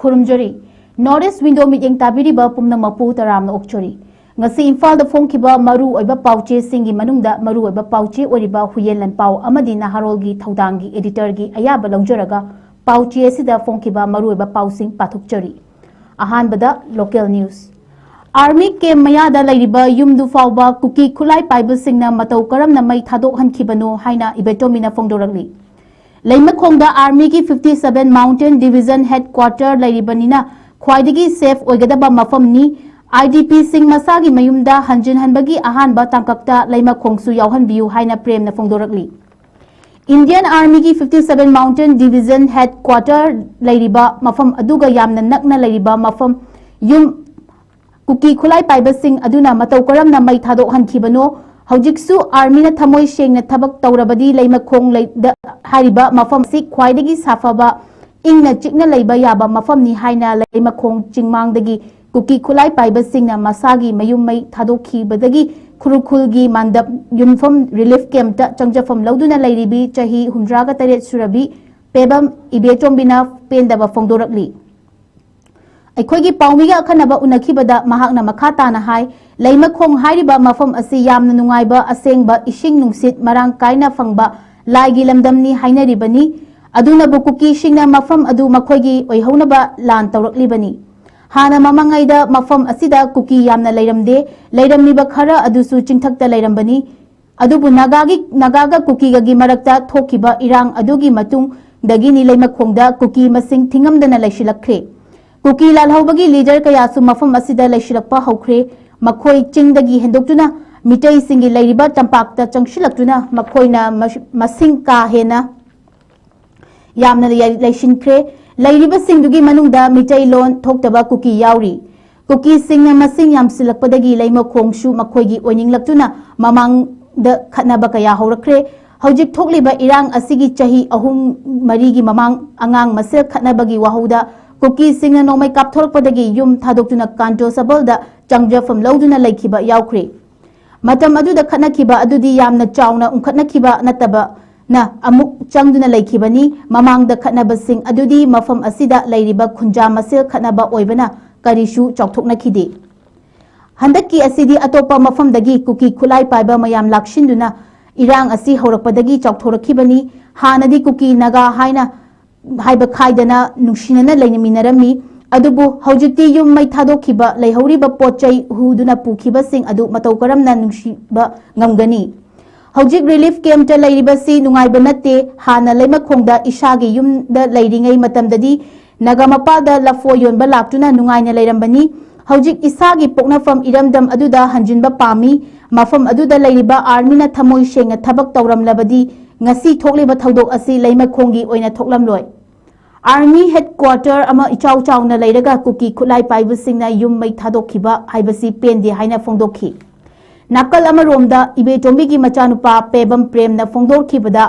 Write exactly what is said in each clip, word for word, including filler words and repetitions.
ꯈꯨꯔꯨꯝꯖꯔꯤ꯫ North East Window ꯃꯤꯠꯌꯦꯡ ꯇꯥꯕꯤꯔꯤꯕ ꯄꯨꯝꯅꯃꯛꯄꯨ ꯇꯔꯥꯝꯅ ꯑꯣꯛꯆꯔꯤ꯫ ꯉꯁꯤ ꯏꯝꯐꯥꯜꯗ ꯐꯣꯡꯈꯤꯕ ꯃꯔꯨ ꯑꯣꯏꯕ ꯄꯥꯎꯆꯦꯁꯤꯡꯒꯤ ꯃꯅꯨꯡꯗ ꯃꯔꯨ ꯑꯣꯏꯕ ꯄꯥꯎꯆꯦ ꯑꯣꯏꯔꯤꯕ ꯍꯨꯌꯦꯟ ꯂꯟꯄꯥꯎ ꯑꯃꯗꯤ ꯅꯍꯥꯔꯣꯜꯒꯤ ꯊꯧꯗꯥꯡꯒꯤ editorꯒꯤ ꯑꯌꯥꯕ ꯂꯧꯖꯔꯒ ꯄꯥꯎꯆꯦ ꯑꯁꯤꯗ ꯐꯣꯡꯈꯤꯕ ꯃꯔꯨ ꯑꯣꯏꯕ ꯄꯥꯎꯁꯤꯡ ꯄꯥꯊꯣꯛꯆꯔꯤ꯫ ꯑꯍꯥꯟꯕꯗ local news꯫ Army camp ꯃꯌꯥꯗ ꯂꯩꯔꯤꯕ ꯌꯨꯝꯗꯨ ꯐꯥꯎꯕ ꯀꯨꯀꯤ ꯈꯨꯠꯂꯥꯏ ꯄꯥꯏꯕꯁꯤꯡꯅ ꯃꯇꯧ ꯀꯔꯝꯅ ꯃꯩ ꯊꯥꯗꯣꯛꯍꯟꯈꯤꯕꯅꯣ ꯍꯥꯏꯅ ꯏꯕꯦꯇꯣꯝꯕꯤꯅ ꯐꯣꯡꯗꯣꯔꯛꯂꯤ꯫ ꯂꯩꯃꯈꯣꯡꯗ Armyꯒꯤ fifty seven Mountain Division headquarter ꯂꯩꯔꯤꯕꯅꯤꯅ ꯈ꯭ꯋꯥꯏꯗꯒꯤ safe ꯑꯣꯏꯒꯗꯕ ꯃꯐꯝꯅꯤ꯫ IDPꯁꯤꯡ ꯃꯁꯥꯒꯤ ꯃꯌꯨꯝꯗ ꯍꯟꯖꯤꯟꯍꯟꯕꯒꯤ ꯑꯍꯥꯟꯕ ꯇꯥꯡꯀꯛꯇ ꯂꯩꯃꯈꯣꯡꯁꯨ ꯌꯥꯎꯍꯟꯕꯤꯌꯨ ꯍꯥꯏꯅ ꯄ꯭ꯔꯦꯝꯅ ꯐꯣꯡꯗꯣꯔꯛꯂꯤ꯫ Indian Armyꯒꯤ fifty seven Mountain Division headquarter ꯂꯩꯔꯤꯕ ꯃꯐꯝ ꯑꯗꯨꯒ ꯌꯥꯝꯅ ꯅꯛꯅ ꯂꯩꯔꯤꯕ ꯃꯐꯝ ꯌꯨꯝ ꯀꯨꯀꯤ ꯈꯨꯠꯂꯥꯏ ꯄꯥꯏꯕꯁꯤꯡ ꯑꯗꯨꯅ ꯃꯇꯧ ꯀꯔꯝꯅ ꯃꯩ ꯊꯥꯗꯣꯛꯍꯟꯈꯤꯕꯅꯣ? ꯍꯧꯖꯤꯛꯁꯨ Armyꯅ ꯊꯃꯣꯏ ꯁꯦꯡꯅ ꯊꯕꯛ ꯇꯧꯔꯕꯗꯤ ꯂꯩꯃꯈꯣꯡ ꯂꯩꯗ ꯍꯥꯏꯔꯤꯕ ꯃꯐꯝ ꯑꯁꯤ ꯈ꯭ꯋꯥꯏꯗꯒꯤ ꯁꯥꯐꯕ, ꯏꯪꯅ ꯆꯤꯛꯅ ꯂꯩꯕ ꯌꯥꯕ ꯃꯐꯝꯅꯤ ꯍꯥꯏꯅ ꯂꯩꯃꯈꯣꯡ ꯆꯤꯡꯃꯥꯡꯗꯒꯤ ꯀꯨꯀꯤ ꯈꯨꯠꯂꯥꯏ ꯄꯥꯏꯕꯁꯤꯡꯅ ꯃꯁꯥꯒꯤ ꯃꯌꯨꯝ ꯃꯩ ꯊꯥꯗꯣꯛꯈꯤꯕꯗꯒꯤ ꯈꯨꯔꯈꯨꯜꯒꯤ ꯃꯥꯟꯗꯞ ꯌꯨꯝꯐꯝ relief campꯇ ꯆꯪꯖꯐꯝ ꯂꯧꯗꯨꯅ ꯂꯩꯔꯤꯕꯤ ꯆꯍꯤ ꯍꯨꯝꯗ꯭ꯔꯥꯒ ꯇꯔꯦꯠ ꯁꯨꯔꯕꯤ ꯄꯦꯕꯝ ꯏꯕꯦꯆꯣꯝꯕꯤꯅ ꯄꯦꯟꯗꯕ ꯐꯣꯡꯗꯣꯔꯛꯂꯤ꯫ ꯑꯩꯈꯣꯏꯒꯤ ꯄꯥꯎꯃꯤꯒ ꯑꯈꯟꯅꯕ ꯎꯅꯈꯤꯕꯗ ꯃꯍꯥꯛꯅ ꯃꯈꯥ ꯇꯥꯅ ꯍꯥꯏ, ꯂꯩꯃꯈꯣꯡ ꯍꯥꯏꯔꯤꯕ ꯃꯐꯝ ꯑꯁꯤ ꯌꯥꯝꯅ ꯅꯨꯡꯉꯥꯏꯕ, ꯑꯁꯦꯡꯕ ꯏꯁꯤꯡ ꯅꯨꯡꯁꯤꯠ ꯃꯔꯥꯡ ꯀꯥꯏꯅ ꯐꯪꯕ ꯂꯥꯏꯒꯤ ꯂꯝꯗꯝꯅꯤ ꯍꯥꯏꯅꯔꯤꯕꯅꯤ꯫ ꯑꯗꯨꯅꯕꯨ ꯀꯨꯀꯤꯁꯤꯡꯅ ꯃꯐꯝ ꯑꯗꯨ ꯃꯈꯣꯏꯒꯤ ꯑꯣꯏꯍꯧꯅꯕ ꯂꯥꯟ ꯇꯧꯔꯛꯂꯤꯕꯅꯤ꯫ ꯍꯥꯟꯅ ꯃꯃꯥꯡꯉꯩꯗ ꯃꯐꯝ ꯑꯁꯤꯗ ꯀꯨꯀꯤ ꯌꯥꯝꯅ ꯂꯩꯔꯝꯗꯦ, ꯂꯩꯔꯝꯃꯤꯕ ꯈꯔ ꯑꯗꯨꯁꯨ ꯆꯤꯡꯊꯛꯇ ꯂꯩꯔꯝꯕꯅꯤ꯫ ꯑꯗꯨꯕꯨ ꯅꯥꯒꯥꯒꯤ, ꯅꯥꯒꯥꯒ ꯀꯨꯀꯤꯒꯒꯤ ꯃꯔꯛꯇ ꯊꯣꯛꯈꯤꯕ ꯏꯔꯥꯡ ꯑꯗꯨꯒꯤ ꯃꯇꯨꯡꯗꯒꯤꯅꯤ ꯂꯩꯃꯈꯣꯡꯗ ꯀꯨꯀꯤ ꯃꯁꯤꯡ ꯊꯤꯉꯝꯗꯅ ꯂꯩꯁꯤꯜꯂꯛꯈ꯭ꯔꯦ꯫ ꯀꯨꯀꯤ ꯂꯥꯜꯍꯧꯕꯒꯤ leader ꯀꯌꯥꯁꯨ ꯃꯐꯝ ꯑꯁꯤꯗ ꯂꯩꯁꯤꯜꯂꯛꯄ ꯍꯧꯈ꯭ꯔꯦ꯫ ꯃꯈꯣꯏ ꯆꯤꯡꯗꯒꯤ ꯍꯦꯟꯗꯣꯛꯇꯨꯅ ꯃꯤꯇꯩꯁꯤꯡꯒꯤ ꯂꯩꯔꯤꯕ ꯇꯝꯄꯥꯛꯇ ꯆꯪꯁꯤꯜꯂꯛꯇꯨꯅ ꯃꯈꯣꯏꯅ ꯃꯁ-, ꯃꯁꯤꯡ ꯀꯥ ꯍꯦꯟꯅ ꯌꯥꯝꯅ ꯂꯩ-, ꯂꯩꯁꯤꯟꯈ꯭ꯔꯦ꯫ ꯂꯩꯔꯤꯕꯁꯤꯡꯗꯨꯒꯤ ꯃꯅꯨꯡꯗ ꯃꯤꯇꯩꯂꯣꯟ ꯊꯣꯛꯇꯕ ꯀꯨꯀꯤ ꯌꯥꯎꯔꯤ꯫ ꯀꯨꯀꯤꯁꯤꯡꯅ ꯃꯁꯤꯡ ꯌꯥꯝꯁꯤꯜꯂꯛꯄꯗꯒꯤ ꯂꯩꯃꯈꯣꯡꯁꯨ ꯃꯈꯣꯏꯒꯤ ꯑꯣꯏꯅꯤꯡꯂꯛꯇꯨꯅ ꯃꯃꯥꯡꯗ ꯈꯠꯅꯕ ꯀꯌꯥ ꯍꯧꯔꯛꯈ꯭ꯔꯦ꯫ ꯍꯧꯖꯤꯛ ꯊꯣꯛꯂꯤꯕ ꯏꯔꯥꯡ ꯑꯁꯤꯒꯤ ꯆꯍꯤ ꯑꯍꯨꯝ ꯃꯔꯤꯒꯤ ꯃꯃꯥꯡ ꯑꯉꯥꯡ ꯃꯁꯦꯜ ꯈꯠꯅꯕꯒꯤ ꯋꯥꯍꯧꯗ ꯀꯨꯀꯤꯁꯤꯡꯅ ꯅꯣꯡꯃꯩ ꯀꯥꯞꯊꯣꯔꯛꯄꯗꯒꯤ ꯌꯨꯝ ꯊꯥꯗꯣꯛꯇꯨꯅ ꯀꯥꯟꯇꯣ ꯁꯕꯜꯗ ꯆꯪꯖꯐꯝ ꯂꯧꯗꯨꯅ ꯂꯩꯈꯤꯕ ꯌꯥꯎꯈ꯭ꯔꯦ꯫ ꯃꯇꯝ ꯑꯗꯨꯗ ꯈꯠꯅꯈꯤꯕ ꯑꯗꯨꯗꯤ ꯌꯥꯝꯅ ꯆꯥꯎꯅ ꯎꯪꯈꯠꯅꯈꯤꯕ ꯅꯠꯇꯕ, ꯅ ꯑꯃꯨꯛ ꯆꯪꯗꯨꯅ ꯂꯩꯈꯤꯕꯅꯤ꯫ ꯃꯃꯥꯡꯗ ꯈꯠꯅꯕꯁꯤꯡ ꯑꯗꯨꯗꯤ ꯃꯐꯝ ꯑꯁꯤꯗ ꯂꯩꯔꯤꯕ ꯈꯨꯟꯖꯥ ꯃꯁꯦꯜ ꯈꯠꯅꯕ ꯑꯣꯏꯕꯅ ꯀꯔꯤꯁꯨ ꯆꯥꯎꯊꯣꯛꯅꯈꯤꯗꯦ꯫ ꯍꯟꯗꯛꯀꯤ ꯑꯁꯤꯗꯤ ꯑꯇꯣꯞꯄ ꯃꯐꯝꯗꯒꯤ ꯀꯨꯀꯤ ꯈꯨꯠꯂꯥꯏ ꯄꯥꯏꯕ ꯃꯌꯥꯝ ꯂꯥꯛꯁꯤꯟꯗꯨꯅ ꯏꯔꯥꯡ ꯑꯁꯤ ꯍꯧꯔꯛꯄꯗꯒꯤ ꯆꯥꯎꯊꯣꯔꯛꯈꯤꯕꯅꯤ꯫ ꯍꯥꯟꯅꯗꯤ ꯀꯨꯀꯤ ꯅꯥꯒꯥ ꯍꯥꯏꯅ ꯍꯥꯏꯕ ꯈꯥꯏꯗꯅ ꯅꯨꯡꯁꯤꯅꯅ ꯂꯩꯃꯤꯟꯅꯔꯝꯃꯤ꯫ ꯑꯗꯨꯕꯨ ꯍꯧꯖꯤꯛꯇꯤ ꯌꯨꯝ ꯃꯩ ꯊꯥꯗꯣꯛꯈꯤꯕ, ꯂꯩꯍꯧꯔꯤꯕ ꯄꯣꯠ ꯆꯩ ꯍꯨꯗꯨꯅ ꯄꯨꯈꯤꯕꯁꯤꯡ ꯑꯗꯨ ꯃꯇꯧ ꯀꯔꯝꯅ ꯅꯨꯡꯁꯤꯕ ꯉꯝꯒꯅꯤ? ꯍꯧꯖꯤꯛ ꯔꯤꯂꯤꯐ ꯀꯦꯝꯞꯇ ꯂꯩꯔꯤꯕꯁꯤ ꯅꯨꯡꯉꯥꯏꯕ ꯅꯠꯇꯦ꯫ ꯍꯥꯟꯅ ꯂꯩꯃꯈꯣꯡꯗ ꯏꯁꯥꯒꯤ ꯌꯨꯝꯗ ꯂꯩꯔꯤꯉꯩ ꯃꯇꯝꯗꯗꯤ ꯅꯥꯒꯥ ꯃꯄꯥꯜꯗ ꯂꯐꯣꯏ ꯌꯣꯟꯕ ꯂꯥꯛꯇꯨꯅ ꯅꯨꯡꯉꯥꯏꯅ ꯂꯩꯔꯝꯕꯅꯤ꯫ ꯍꯧꯖꯤꯛ ꯏꯁꯥꯒꯤ ꯄꯣꯛꯅꯐꯝ ꯏꯔꯝꯗꯝ ꯑꯗꯨꯗ ꯍꯟꯖꯤꯟꯕ ꯄꯥꯝꯃꯤ꯫ ꯃꯐꯝ ꯑꯗꯨꯗ ꯂꯩꯔꯤꯕ ꯑꯥꯔꯃꯤꯅ ꯊꯃꯣꯏ ꯁꯦꯡꯅ ꯊꯕꯛ ꯇꯧꯔꯝꯂꯕꯗꯤ ꯉꯁꯤ ꯊꯣꯛꯂꯤꯕ ꯊꯧꯗꯣꯛ ꯑꯁꯤ ꯂꯩꯃꯈꯣꯡꯒꯤ ꯑꯣꯏꯅ ꯊꯣꯛꯂꯝꯂꯣꯏ꯫ ꯑꯥꯔꯃꯤ ꯍꯦꯗꯀ꯭ꯋꯥꯇꯔ ꯑꯃ ꯏꯆꯥꯎ ꯆꯥꯎꯅ ꯂꯩꯔꯒ ꯀꯨꯀꯤ ꯈꯨꯠꯂꯥꯏ ꯄꯥꯏꯕꯁꯤꯡꯅ ꯌꯨꯝ ꯃꯩ ꯊꯥꯗꯣꯛꯈꯤꯕ ꯍꯥꯏꯕꯁꯤ ꯄꯦꯟꯗꯦ ꯍꯥꯏꯅ ꯐꯣꯡꯗꯣꯛꯈꯤ꯫ ꯅꯥꯀꯜ ꯑꯃꯔꯣꯝꯗ ꯏꯕꯦꯇꯣꯝꯕꯤꯒꯤ ꯃꯆꯥꯅꯨꯄꯥ ꯄꯦꯕꯝ ꯄ꯭ꯔꯦꯝꯅ ꯐꯣꯡꯗꯣꯛꯈꯤꯕꯗ,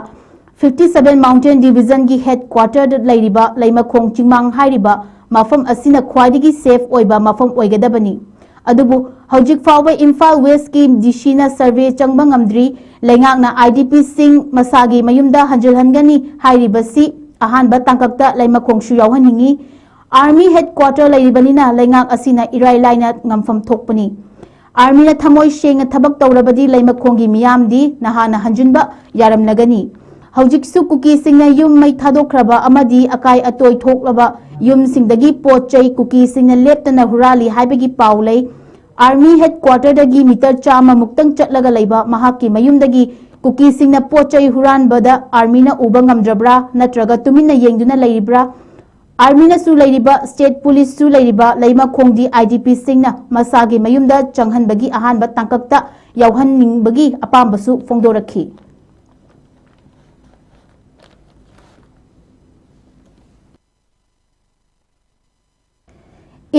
ꯐꯤꯐꯇꯤ ꯁꯚꯦꯟ ꯃꯥꯎꯟꯇꯦꯟ ꯗꯤꯚꯤꯖꯟꯒꯤ ꯍꯦꯗꯀ꯭ꯋꯥꯇꯔꯗ ꯂꯩꯔꯤꯕ ꯂꯩꯃꯈꯣꯡ ꯆꯤꯡꯃꯥꯡ ꯍꯥꯏꯔꯤꯕ ꯃꯐꯝ ꯑꯁꯤꯅ ꯈ꯭ꯋꯥꯏꯗꯒꯤ ꯁꯦꯐ ꯑꯣꯏꯕ ꯃꯐꯝ ꯑꯣꯏꯒꯗꯕꯅꯤ꯫ ꯑꯗꯨꯕꯨ ꯍꯧꯖꯤꯛ ꯐꯥꯎꯕ ꯏꯝꯐꯥꯜ ꯋꯦꯁꯀꯤ ꯗꯤ ꯁꯤꯅ ꯁꯔꯚꯦ ꯆꯪꯕ ꯉꯝꯗ꯭ꯔꯤ꯫ ꯂꯩꯉꯥꯛꯅ ꯑꯥꯏ ꯗꯤ ꯄꯤꯁꯤꯡ ꯃꯁꯥꯒꯤ ꯃꯌꯨꯝꯗ ꯍꯟꯖꯤꯜꯍꯟꯒꯅꯤ ꯍꯥꯏꯔꯤꯕꯁꯤ ꯑꯍꯥꯟꯕ ꯇꯥꯡꯀꯛꯇ ꯂꯩꯃꯈꯣꯡꯁꯨ ꯌꯥꯎꯍꯟꯅꯤꯡꯏ꯫ ꯑꯥꯔꯃꯤ ꯍꯦꯗꯀ꯭ꯋꯥꯇꯔ ꯂꯩꯔꯤꯕꯅꯤꯅ ꯂꯩꯉꯥꯛ ꯑꯁꯤꯅ ꯏꯔꯥꯏ ꯂꯥꯏꯅ ꯉꯝꯐꯝ ꯊꯣꯛꯄꯅꯤ꯫ ꯑꯥꯔꯃꯤꯅ ꯊꯃꯣꯏ ꯁꯦꯡꯅ ꯊꯕꯛ ꯇꯧꯔꯕꯗꯤ ꯂꯩꯃꯈꯣꯡꯒꯤ ꯃꯤꯌꯥꯝꯗꯤ ꯅꯍꯥꯟꯅ ꯍꯟꯖꯤꯟꯕ ꯌꯥꯔꯝꯂꯒꯅꯤ꯫ ꯍꯧꯖꯤꯛꯁꯨ ꯀꯨꯀꯤꯁꯤꯡꯅ ꯌꯨꯝ ꯃꯩ ꯊꯥꯗꯣꯛꯈ꯭ꯔꯕ ꯑꯃꯗꯤ ꯑꯀꯥꯏ ꯑꯇꯣꯏ ꯊꯣꯛꯂꯕ ꯌꯨꯝꯁꯤꯡꯗꯒꯤ ꯄꯣꯠ ꯆꯩ ꯀꯨꯀꯤꯁꯤꯡꯅ ꯂꯦꯞꯇꯅ ꯍꯨꯔꯥꯜꯂꯤ ꯍꯥꯏꯕꯒꯤ ꯄꯥꯎ ꯂꯩ꯫ ꯑꯥꯔꯃꯤ ꯍꯦꯗꯀ꯭ꯋꯥꯇꯔꯗꯒꯤ ꯃꯤꯇꯔ ꯆꯥꯝꯃ ꯃꯨꯛꯇꯪ ꯆꯠꯂꯒ ꯂꯩꯕ ꯃꯍꯥꯛꯀꯤ ꯃꯌꯨꯝꯗꯒꯤ ꯀꯨꯀꯤꯁꯤꯡꯅ ꯄꯣꯠ ꯆꯩ ꯍꯨꯔꯥꯟꯕꯗ ꯑꯥꯔꯃꯤꯅ ꯎꯕ ꯉꯝꯗ꯭ꯔꯕ꯭ꯔꯥ ꯅꯠꯇ꯭ꯔꯒ ꯇꯨꯃꯤꯟꯅ ꯌꯦꯡꯗꯨꯅ ꯂꯩꯔꯤꯕ꯭ꯔꯥ? ꯑꯥꯔꯃꯤꯅꯁꯨ ꯂꯩꯔꯤꯕ, ꯁ꯭ꯇꯦꯠ ꯄꯨꯂꯤꯁꯁꯨ ꯂꯩꯔꯤꯕ ꯂꯩꯃꯈꯣꯡꯗꯤ ꯑꯥꯏ ꯗꯤ ꯄꯤꯁꯤꯡꯅ ꯃꯁꯥꯒꯤ ꯃꯌꯨꯝꯗ ꯆꯪꯍꯟꯕꯒꯤ ꯑꯍꯥꯟꯕ ꯇꯥꯡꯀꯛꯇ ꯌꯥꯎꯍꯟꯅꯤꯡꯕꯒꯤ ꯑꯄꯥꯝꯕꯁꯨ ꯐꯣꯡꯗꯣꯔꯛꯈꯤ꯫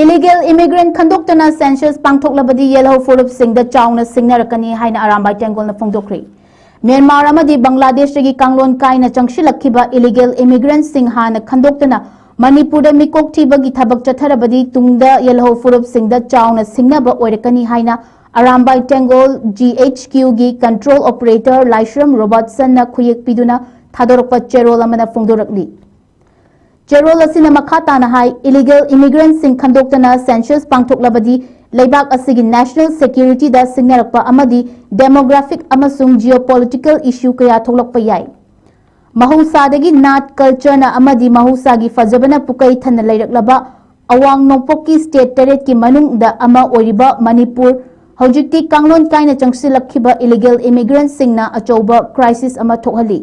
ꯏꯂꯤꯒꯦꯜ ꯏꯃꯤꯒ꯭ꯔꯦꯟꯠ ꯈꯟꯗꯣꯛꯇꯅ ꯁꯦꯟꯁꯁ ꯄꯥꯡꯊꯣꯛꯂꯕꯗꯤ ꯌꯦꯜꯍꯧ ꯐꯨꯔꯨꯞꯁꯤꯡꯗ ꯆꯥꯎꯅ ꯁꯤꯡꯅꯔꯛꯀꯅꯤ ꯍꯥꯏꯅ ꯑꯔꯥꯝꯕꯥꯏ ꯇꯦꯡꯒꯣꯜꯅ ꯐꯣꯡꯗꯣꯛꯈ꯭ꯔꯦ꯫ ꯃ꯭ꯌꯥꯟꯃꯥꯔ ꯑꯃꯗꯤ ꯕꯪꯒ꯭ꯂꯥꯗꯦꯁꯇꯒꯤ ꯀꯥꯡꯂꯣꯟ ꯀꯥꯏꯅ ꯆꯪꯁꯤꯜꯂꯛꯈꯤꯕ ꯏꯂꯤꯒꯦꯜ ꯏꯃꯤꯒ꯭ꯔꯦꯟꯠꯁꯤꯡ ꯍꯥꯟꯅ ꯈꯟꯗꯣꯛꯇꯅ ꯃꯅꯤꯄꯨꯔꯗ ꯃꯤꯀꯣꯛ ꯊꯤꯕꯒꯤ ꯊꯕꯛ ꯆꯠꯊꯔꯕꯗꯤ ꯇꯨꯡꯗ ꯌꯦꯜꯍꯧ ꯐꯨꯔꯨꯞꯁꯤꯡꯗ ꯆꯥꯎꯅ ꯁꯤꯡꯅꯕ ꯑꯣꯏꯔꯛꯀꯅꯤ ꯍꯥꯏꯅ ꯑꯔꯥꯝꯕꯥꯏ ꯇꯦꯡꯒꯣꯜ ꯖꯤ ꯑꯩꯆ ꯀ꯭ꯌꯨꯒꯤ control operator ꯂꯥꯏꯁ꯭ꯔꯝ ꯔꯣꯕꯥꯔꯠꯁꯟꯅ ꯈꯨꯌꯦꯛ ꯄꯤꯗꯨꯅ ꯊꯥꯗꯣꯔꯛꯄ ꯆꯦꯔꯣꯜ ꯑꯃꯅ ꯐꯣꯡꯗꯣꯔꯛꯂꯤ꯫ ꯆꯦꯔꯣꯜ ꯑꯁꯤꯅ ꯃꯈꯥ ꯇꯥꯅ ꯍꯥꯏ, illegal immigrantꯁꯤꯡ ꯈꯟꯗꯣꯛꯇꯅ census ꯄꯥꯡꯊꯣꯛꯂꯕꯗꯤ ꯂꯩꯕꯥꯛ ꯑꯁꯤꯒꯤ national securityꯗ ꯁꯤꯡꯅꯔꯛꯄ ꯑꯃꯗꯤ demographic ꯑꯃꯁꯨꯡ geopolitical issue ꯀꯌꯥ ꯊꯣꯛꯂꯛꯄ ꯌꯥꯏ꯫ ꯃꯍꯧꯁꯥꯗꯒꯤ ꯅꯥꯠ, cultureꯅ ꯑꯃꯗꯤ ꯃꯍꯧꯁꯥꯒꯤ ꯐꯖꯕꯅ ꯄꯨꯀꯩ ꯊꯟꯅ ꯂꯩꯔꯛꯂꯕ ꯑꯋꯥꯡ ꯅꯣꯡꯄꯣꯛꯀꯤ state ꯇꯔꯦꯠꯀꯤ ꯃꯅꯨꯡꯗ ꯑꯃ ꯑꯣꯏꯔꯤꯕ ꯃꯅꯤꯄꯨꯔ ꯍꯧꯖꯤꯛꯇꯤ ꯀꯥꯡꯂꯣꯟ ꯀꯥꯏꯅ ꯆꯪꯁꯤꯜꯂꯛꯈꯤꯕ illegal immigrantꯁꯤꯡꯅ ꯑꯆꯧꯕ crisis ꯑꯃ ꯊꯣꯛꯍꯜꯂꯤ꯫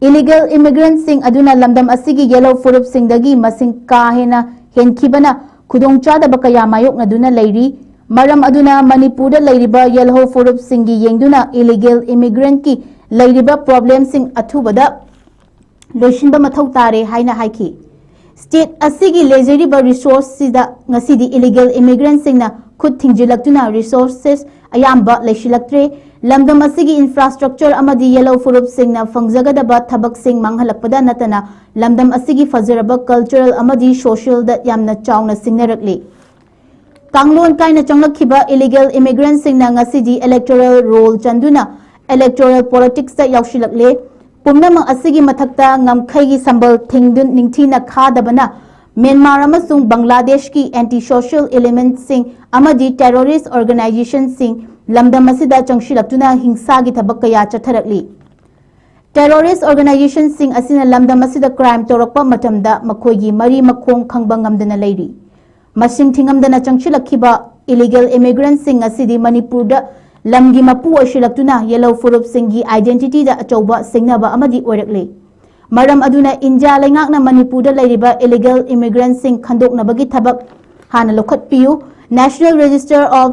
Illegal immigrantꯁꯤꯡ ꯑꯗꯨꯅ ꯂꯝꯗꯝ ꯑꯁꯤꯒꯤ ꯌꯦꯜꯍꯧ ꯐꯨꯔꯨꯞꯁꯤꯡꯗꯒꯤ ꯃꯁꯤꯡ ꯀꯥ ꯍꯦꯟꯅ ꯍꯦꯟꯈꯤꯕꯅ ꯈꯨꯗꯣꯡꯆꯥꯗꯕ ꯀꯌꯥ ꯃꯥꯌꯣꯛꯅꯗꯨꯅ ꯂꯩꯔꯤ꯫ ꯃꯔꯝ ꯑꯗꯨꯅ ꯃꯅꯤꯄꯨꯔꯗ ꯂꯩꯔꯤꯕ ꯌꯦꯜꯍꯧ ꯐꯨꯔꯨꯞꯁꯤꯡꯒꯤ ꯌꯦꯡꯗꯨꯅ illegal immigrantꯀꯤ ꯂꯩꯔꯤꯕ problemꯁꯤꯡ ꯑꯊꯨꯕꯗ ꯂꯣꯏꯁꯤꯟꯕ ꯃꯊꯧ ꯇꯥꯔꯦ ꯍꯥꯏꯅ ꯍꯥꯏꯈꯤ꯫ State ꯑꯁꯤꯒꯤ ꯂꯩꯖꯔꯤꯕ resourceꯁꯤꯗ ꯉꯁꯤꯗꯤ illegal immigrantꯁꯤꯡꯅ ꯈꯨꯠ ꯊꯤꯡꯖꯤꯜꯂꯛꯇꯨꯅ resources ꯑꯌꯥꯝꯕ ꯂꯩꯁꯤꯜꯂꯛꯇ꯭ꯔꯦ꯫ ꯂꯝꯗꯝ ꯑꯁꯤꯒꯤ infrastructure ꯑꯃꯗꯤ ꯌꯦꯜꯍꯧ ꯐꯨꯔꯨꯞꯁꯤꯡꯅ ꯐꯪꯖꯒꯗꯕ ꯊꯕꯛꯁꯤꯡ ꯃꯥꯡꯍꯜꯂꯛꯄꯗ ꯅꯠꯇꯅ ꯂꯝꯗꯝ ꯑꯁꯤꯒꯤ ꯐꯖꯔꯕ cultural ꯑꯃꯗꯤ socialꯗ ꯌꯥꯝꯅ ꯆꯥꯎꯅ ꯁꯤꯡꯅꯔꯛꯂꯤ꯫ ꯀꯥꯡꯂꯣꯟ ꯀꯥꯏꯅ ꯆꯪꯂꯛꯈꯤꯕ illegal immigrantꯁꯤꯡꯅ ꯉꯁꯤꯗꯤ electoral roll ꯆꯟꯗꯨꯅ electoral politicsꯇ ꯌꯥꯎꯁꯤꯜꯂꯛꯂꯦ꯫ ꯄꯨꯝꯅꯃꯛ ꯑꯁꯤꯒꯤ ꯃꯊꯛꯇ ꯉꯝꯈꯩꯒꯤ ꯁꯝꯕꯜ ꯊꯤꯡꯗꯨ ꯅꯤꯡꯊꯤꯅ ꯈꯥꯗꯕꯅ ꯃ꯭ꯌꯥꯟꯃꯥꯔ ꯑꯃꯁꯨꯡ ꯕꯪꯒ꯭ꯂꯥꯗꯦꯁꯀꯤ anti-social elementsꯁꯤꯡ ꯑꯃꯗꯤ terrorist organizationꯁꯤꯡ ꯂꯝꯗꯝ ꯑꯁꯤꯗ ꯆꯪꯁꯤꯜꯂꯛꯇꯨꯅ ꯍꯤꯡꯁꯥꯒꯤ ꯊꯕꯛ ꯀꯌꯥ ꯆꯠꯊꯔꯛꯂꯤ꯫ Terrorist organizationꯁꯤꯡ ꯑꯁꯤꯅ ꯂꯝꯗꯝ ꯑꯁꯤꯗ crime ꯇꯧꯔꯛꯄ ꯃꯇꯝꯗ ꯃꯈꯣꯏꯒꯤ ꯃꯔꯤ ꯃꯈꯣꯡ ꯈꯪꯕ ꯉꯝꯗꯅ ꯂꯩꯔꯤ꯫ ꯃꯁꯤꯡ ꯊꯤꯉꯝꯗꯅ ꯆꯪꯁꯤꯜꯂꯛꯈꯤꯕ illegal immigrantꯁꯤꯡ ꯑꯁꯤꯗꯤ ꯃꯅꯤꯄꯨꯔꯗ ꯂꯝꯒꯤ ꯃꯄꯨ ꯑꯣꯏꯁꯤꯜꯂꯛꯇꯨꯅ ꯌꯦꯜꯍꯧ ꯐꯨꯔꯨꯞꯁꯤꯡꯒꯤ identityꯗ ꯑꯆꯧꯕ ꯁꯤꯡꯅꯕ ꯑꯃꯗꯤ ꯑꯣꯏꯔꯛꯂꯤ꯫ ꯃꯔꯝ ꯑꯗꯨꯅ ꯏꯟꯗꯤꯌꯥ ꯂꯩꯉꯥꯛꯅ ꯃꯅꯤꯄꯨꯔꯗ ꯂꯩꯔꯤꯕ illegal immigrantꯁꯤꯡ ꯈꯟꯗꯣꯛꯅꯕꯒꯤ ꯊꯕꯛ ꯍꯥꯟꯅ ꯂꯧꯈꯠꯄꯤꯌꯨ꯫ National Register of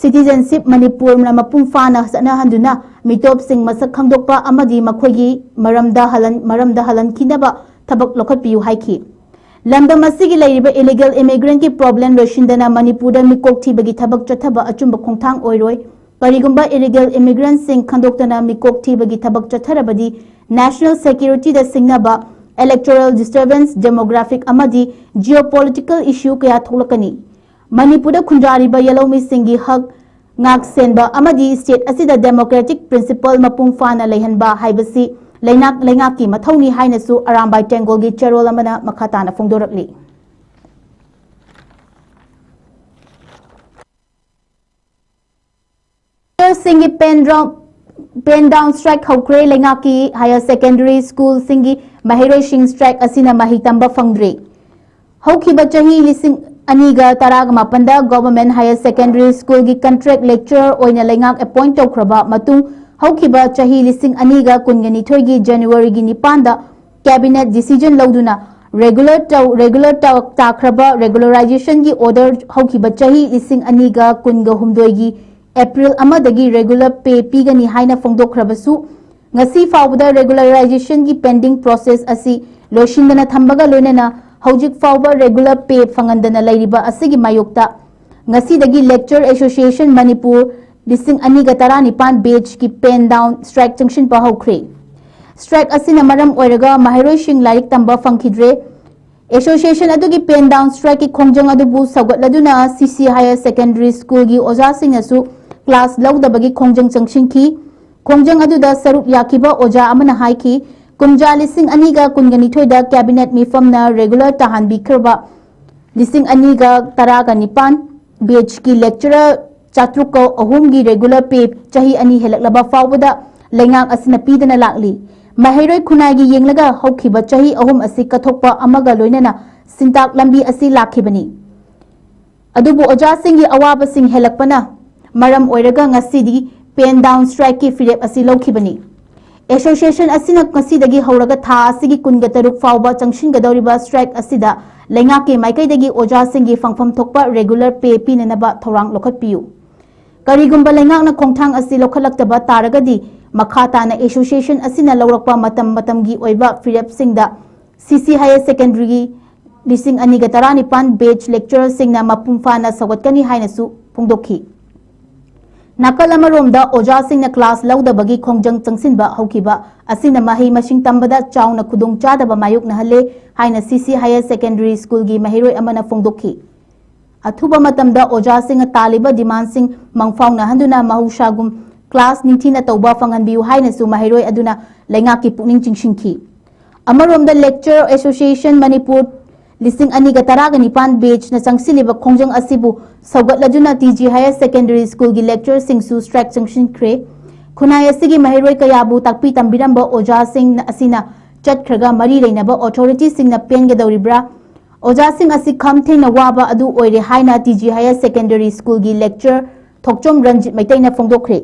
Citizenship ꯃꯅꯤꯄꯨꯔꯅ ꯃꯄꯨꯡ ꯐꯥꯅ ꯆꯠꯅꯍꯟꯗꯨꯅ ꯃꯤꯇꯣꯞꯁꯤꯡ ꯃꯁꯛ ꯈꯪꯗꯣꯛꯄ ꯑꯃꯗꯤ ꯃꯈꯣꯏꯒꯤ ꯃꯔꯝꯗ ꯍꯜꯍꯟ-, ꯃꯔꯝꯗ ꯍꯜꯍꯟꯈꯤꯅꯕ ꯊꯕꯛ ꯂꯧꯈꯠꯄꯤꯌꯨ ꯍꯥꯏꯈꯤ꯫ ꯂꯝꯗꯝ ꯑꯁꯤꯒꯤ ꯂꯩꯔꯤꯕ illegal immigrantꯀꯤ problem ꯂꯣꯏꯁꯤꯟꯗꯅ ꯃꯅꯤꯄꯨꯔꯗ ꯃꯤꯀꯣꯛ ꯊꯤꯕꯒꯤ ꯊꯕꯛ ꯆꯠꯊꯕ ꯑꯆꯨꯝꯕ ꯈꯣꯡꯊꯥꯡ ꯑꯣꯏꯔꯣꯏ꯫ ꯀꯔꯤꯒꯨꯝꯕ illegal immigrantꯁꯤꯡ ꯈꯟꯗꯣꯛꯇꯅ ꯃꯤꯀꯣꯛ ꯊꯤꯕꯒꯤ ꯊꯕꯛ ꯆꯠꯊꯔꯕꯗꯤ national securityꯗ ꯁꯤꯡꯅꯕ, electoral disturbance, demographic ꯑꯃꯗꯤ geopolitical issue ꯀꯌꯥ ꯊꯣꯛꯂꯛꯀꯅꯤ꯫ ꯃꯅꯤꯄꯨꯔꯗ ꯈꯨꯟꯗꯥꯔꯤꯕ ꯌꯦꯜꯍꯧꯃꯤꯁꯤꯡꯒꯤ ꯍꯛ ꯉꯥꯛ ꯁꯦꯟꯕ ꯑꯃꯗꯤ state ꯑꯁꯤꯗ democratic principle ꯃꯄꯨꯡ ꯐꯥꯅ ꯂꯩꯍꯟꯕ ꯍꯥꯏꯕꯁꯤ ꯂꯩꯉꯥꯛ ꯂꯩꯉꯥꯛꯀꯤ ꯃꯊꯧꯅꯤ ꯍꯥꯏꯅꯁꯨ ꯑꯔꯥꯝꯕꯥꯏ ꯇꯦꯡꯒꯣꯜꯒꯤ ꯆꯦꯔꯣꯜ ꯑꯃꯅ ꯃꯈꯥ ꯇꯥꯅ ꯐꯣꯡꯗꯣꯔꯛꯂꯤ꯫ ꯁꯤꯡꯒꯤ pen down, pen down strike ꯍꯧꯈ꯭ꯔꯦ꯫ ꯂꯩꯉꯥꯛꯀꯤ higher secondary school ꯁꯤꯡꯒꯤ ꯃꯍꯩꯔꯣꯏꯁꯤꯡ strike ꯑꯁꯤꯅ ꯃꯍꯩ ꯇꯝꯕ ꯐꯪꯗ꯭ꯔꯦ꯫ ꯍꯧꯈꯤꯕ ꯆꯍꯤ ꯂꯤꯁꯤꯡ ꯑꯅꯤꯒ ꯇꯔꯥꯃꯥꯄꯟꯗ government higher secondary school ꯒꯤ contract lecturer ꯑꯣꯏꯅ ꯂꯩꯉꯥꯛ appoint ꯇꯧꯈ꯭ꯔꯕ ꯃꯇꯨꯡ, ꯍꯧꯈꯤꯕ ꯆꯍꯤ ꯂꯤꯁꯤꯡ ꯑꯅꯤꯒ ꯀꯨꯟꯒ ꯅꯤꯊꯣꯏꯒꯤ January ꯒꯤ ꯅꯤꯄꯥꯟꯗ cabinet decision ꯂꯧꯗꯨꯅ regular ꯇꯧ-, regular ꯇꯧ-, ꯇꯥꯈ꯭ꯔꯕ regularization ꯒꯤ order ꯍꯧꯈꯤꯕ ꯆꯍꯤ ꯂꯤꯁꯤꯡ ꯑꯅꯤꯒ ꯀꯨꯟꯒ ꯍꯨꯝꯗꯣꯏꯒꯤ April ꯑꯃꯗꯒꯤ regular pay ꯄꯤꯒꯅꯤ ꯍꯥꯏꯅ ꯐꯣꯡꯗꯣꯛꯈ꯭ꯔꯕꯁꯨ, ꯉꯁꯤ ꯐꯥꯎꯕꯗ regularization ꯒꯤ pending process ꯑꯁꯤ ꯂꯣꯏꯁꯤꯟꯗꯅ ꯊꯝꯕꯒ ꯂꯣꯏꯅꯅ ꯍꯧꯖꯤꯛ ꯐꯥꯎꯕ regular pay ꯐꯪꯍꯟꯗꯅ ꯂꯩꯔꯤꯕ ꯑꯁꯤꯒꯤ ꯃꯥꯌꯣꯛꯇ ꯉꯁꯤꯗꯒꯤ Lecturer Association Manipur ꯂꯤꯁꯤꯡ ꯑꯅꯤꯒ ꯇꯔꯥꯅꯤꯄꯥꯟ batch ꯀꯤ pen down strike ꯆꯪꯁꯤꯟꯕ ꯍꯧꯈ꯭ꯔꯦ꯫ Strike ꯑꯁꯤꯅ ꯃꯔꯝ ꯑꯣꯏꯔꯒ ꯃꯍꯩꯔꯣꯏꯁꯤꯡ ꯂꯥꯏꯔꯤꯛ ꯇꯝꯕ ꯐꯪꯈꯤꯗ꯭ꯔꯦ꯫ Association ꯑꯗꯨꯒꯤ pen down strike ꯀꯤ ꯈꯣꯡꯖꯪ ꯑꯗꯨꯕꯨ ꯁꯧꯒꯠꯂꯗꯨꯅ C C Higher Secondary School ꯒꯤ ꯑꯣꯖꯥꯁꯤꯡꯅꯁꯨ class ꯂꯧꯗꯕꯒꯤ ꯈꯣꯡꯖꯪ ꯆꯪꯁꯤꯟꯈꯤ꯫ ꯈꯣꯡꯖꯪ ꯑꯗꯨꯗ ꯁꯔꯨꯛ ꯌꯥꯈꯤꯕ ꯑꯣꯖꯥ ꯑꯃꯅ ꯍꯥꯏꯈꯤ, ꯀꯨꯝꯖꯥ ꯂꯤꯁꯤꯡ ꯑꯅꯤꯒ ꯀꯨꯟꯒ ꯅꯤꯊꯣꯏꯗ cabinet ꯃꯤꯐꯝꯅ regular ꯇꯥꯍꯟꯕꯤꯈ꯭ꯔꯕ ꯂꯤꯁꯤꯡ ꯑꯅꯤꯒ ꯇꯔꯥꯒ ꯅꯤꯄꯥꯟ batch ꯀꯤ lecturer ꯆꯥꯇ꯭ꯔꯨꯛ ꯑꯍꯨꯝꯒꯤ regular pay ꯆꯍꯤ ꯑꯅꯤ ꯍꯦꯜꯂꯛꯂꯕ ꯐꯥꯎꯕꯗ ꯂꯩꯉꯥꯛ ꯑꯁꯤꯅ ꯄꯤꯗꯅ ꯂꯥꯛꯂꯤ꯫ ꯃꯍꯩꯔꯣꯏ ꯈꯨꯟꯅꯥꯏꯒꯤ ꯌꯦꯡꯂꯒ ꯍꯧꯈꯤꯕ ꯆꯍꯤ ꯑꯍꯨꯝ ꯑꯁꯤ ꯀꯠꯊꯣꯛꯄ ꯑꯃꯒ ꯂꯣꯏꯅꯅ ꯁꯤꯟꯇꯥꯛ ꯂꯝꯕꯤ ꯑꯁꯤ ꯂꯥꯛꯈꯤꯕꯅꯤ꯫ ꯑꯗꯨꯕꯨ ꯑꯣꯖꯥꯁꯤꯡꯒꯤ ꯑꯋꯥꯕꯁꯤꯡ ꯍꯦꯜꯂꯛꯄꯅ ꯃꯔꯝ ꯑꯣꯏꯔꯒ ꯉꯁꯤꯗꯤ pen down strike ꯀꯤ ꯐꯤꯔꯦꯞ ꯑꯁꯤ ꯂꯧꯈꯤꯕꯅꯤ꯫ Association ꯑꯁꯤꯅ ꯉꯁꯤꯗꯒꯤ ꯍꯧꯔꯒ ꯊꯥ ꯑꯁꯤꯒꯤ ꯀꯨꯟꯒ ꯇꯔꯨꯛ ꯐꯥꯎꯕ ꯆꯪꯁꯤꯟꯒꯗꯧꯔꯤꯕ strike ꯑꯁꯤꯗ ꯂꯩꯉꯥꯛꯀꯤ ꯃꯥꯏꯀꯩꯗꯒꯤ ꯑꯣꯖꯥꯁꯤꯡꯒꯤ ꯐꯪꯐꯝ ꯊꯣꯛꯄ regular pay ꯄꯤꯅꯅꯕ ꯊꯧꯔꯥꯡ ꯂꯧꯈꯠꯄꯤꯌꯨ꯫ ꯀꯔꯤꯒꯨꯝꯕ ꯂꯩꯉꯥꯛꯅ ꯈꯣꯡꯊꯥꯡ ꯑꯁꯤ ꯂꯧꯈꯠꯂꯛꯇꯕ ꯇꯥꯔꯒꯗꯤ, ꯃꯈꯥ ꯇꯥꯅ association ꯑꯁꯤꯅ ꯂꯧꯔꯛꯄ ꯃꯇꯝ ꯃꯇꯝꯒꯤ ꯑꯣꯏꯕ ꯐꯤꯔꯦꯞꯁꯤꯡꯗ C C Higher Secondary ꯒꯤ ꯂꯤꯁꯤꯡ ꯑꯅꯤꯒ ꯇꯔꯥꯅꯤꯄꯥꯟ batch lecturer ꯁꯤꯡꯅ ꯃꯄꯨꯡ ꯐꯥꯅ ꯁꯧꯒꯠꯀꯅꯤ ꯍꯥꯏꯅꯁꯨ ꯐꯣꯡꯗꯣꯛꯈꯤ꯫ ꯅꯥꯀꯜ ꯑꯃꯔꯣꯝꯗ, ꯑꯣꯖꯥꯁꯤꯡꯅ class ꯂꯧꯗꯕꯒꯤ ꯈꯣꯡꯖꯪ ꯆꯪꯁꯤꯟꯕ ꯍꯧꯈꯤꯕ ꯑꯁꯤꯅ ꯃꯍꯩ ꯃꯁꯤꯡ ꯇꯝꯕꯗ ꯆꯥꯎꯅ ꯈꯨꯗꯣꯡꯆꯥꯗꯕ ꯃꯥꯌꯣꯛꯅꯍꯜꯂꯦ ꯍꯥꯏꯅ C C Higher Secondary School ꯒꯤ ꯃꯍꯩꯔꯣꯏ ꯑꯃꯅ ꯐꯣꯡꯗꯣꯛꯈꯤ꯫ ꯑꯊꯨꯕ ꯃꯇꯝꯗ ꯑꯣꯖꯥꯁꯤꯡꯅ ꯇꯥꯜꯂꯤꯕ ꯗꯤꯃꯥꯟꯁꯤꯡ ꯃꯪꯐꯥꯎꯅꯍꯟꯗꯨꯅ ꯃꯍꯧꯁꯥꯒꯨꯝ ꯀ꯭ꯂꯥꯁ ꯅꯤꯡꯊꯤꯅ ꯇꯧꯕ ꯐꯪꯍꯟꯕꯤꯌꯨ ꯍꯥꯏꯅꯁꯨ ꯃꯍꯩꯔꯣꯏ ꯑꯗꯨꯅ ꯂꯩꯉꯥꯛꯀꯤ ꯄꯨꯛꯅꯤꯡ ꯆꯤꯡꯁꯤꯟꯈꯤ꯫ ꯑꯃꯔꯣꯝꯗ lecturer association ꯃꯅꯤꯄꯨꯔ ꯂꯤꯁꯤꯡ ꯑꯅꯤꯒ ꯇꯔꯥꯒ ꯅꯤꯄꯥꯟ batchꯅ ꯆꯪꯁꯤꯜꯂꯤꯕ ꯈꯣꯡꯖꯪ ꯑꯁꯤꯕꯨ ꯁꯧꯒꯠꯂꯗꯨꯅ ꯇꯤ ꯖꯤ higher secondary schoolꯒꯤ lecturerꯁꯤꯡꯁꯨ strike ꯆꯪꯁꯤꯟꯈ꯭ꯔꯦ꯫ ꯈꯨꯟꯅꯥꯏ ꯑꯁꯤꯒꯤ ꯃꯍꯩꯔꯣꯏ ꯀꯌꯥꯕꯨ ꯇꯥꯛꯄꯤ ꯇꯝꯕꯤꯔꯝꯕ ꯑꯣꯖꯥꯁꯤꯡ ꯑꯁꯤꯅ ꯆꯠꯈ꯭ꯔꯒ ꯃꯔꯤ ꯂꯩꯅꯕ authorityꯁꯤꯡꯅ ꯄꯦꯟꯒꯗꯧꯔꯤꯕ꯭ꯔꯥ? ꯑꯣꯖꯥꯁꯤꯡ ꯑꯁꯤ ꯈꯝ ꯊꯦꯡꯅ ꯋꯥꯕ ꯑꯗꯨ ꯑꯣꯏꯔꯦ ꯍꯥꯏꯅ T G higher secondary schoolꯒꯤ lecturer ꯊꯣꯛꯆꯣꯝ ꯔꯟꯖꯤꯠ ꯃꯩꯇꯩꯅ ꯐꯣꯡꯗꯣꯛꯈ꯭ꯔꯦ꯫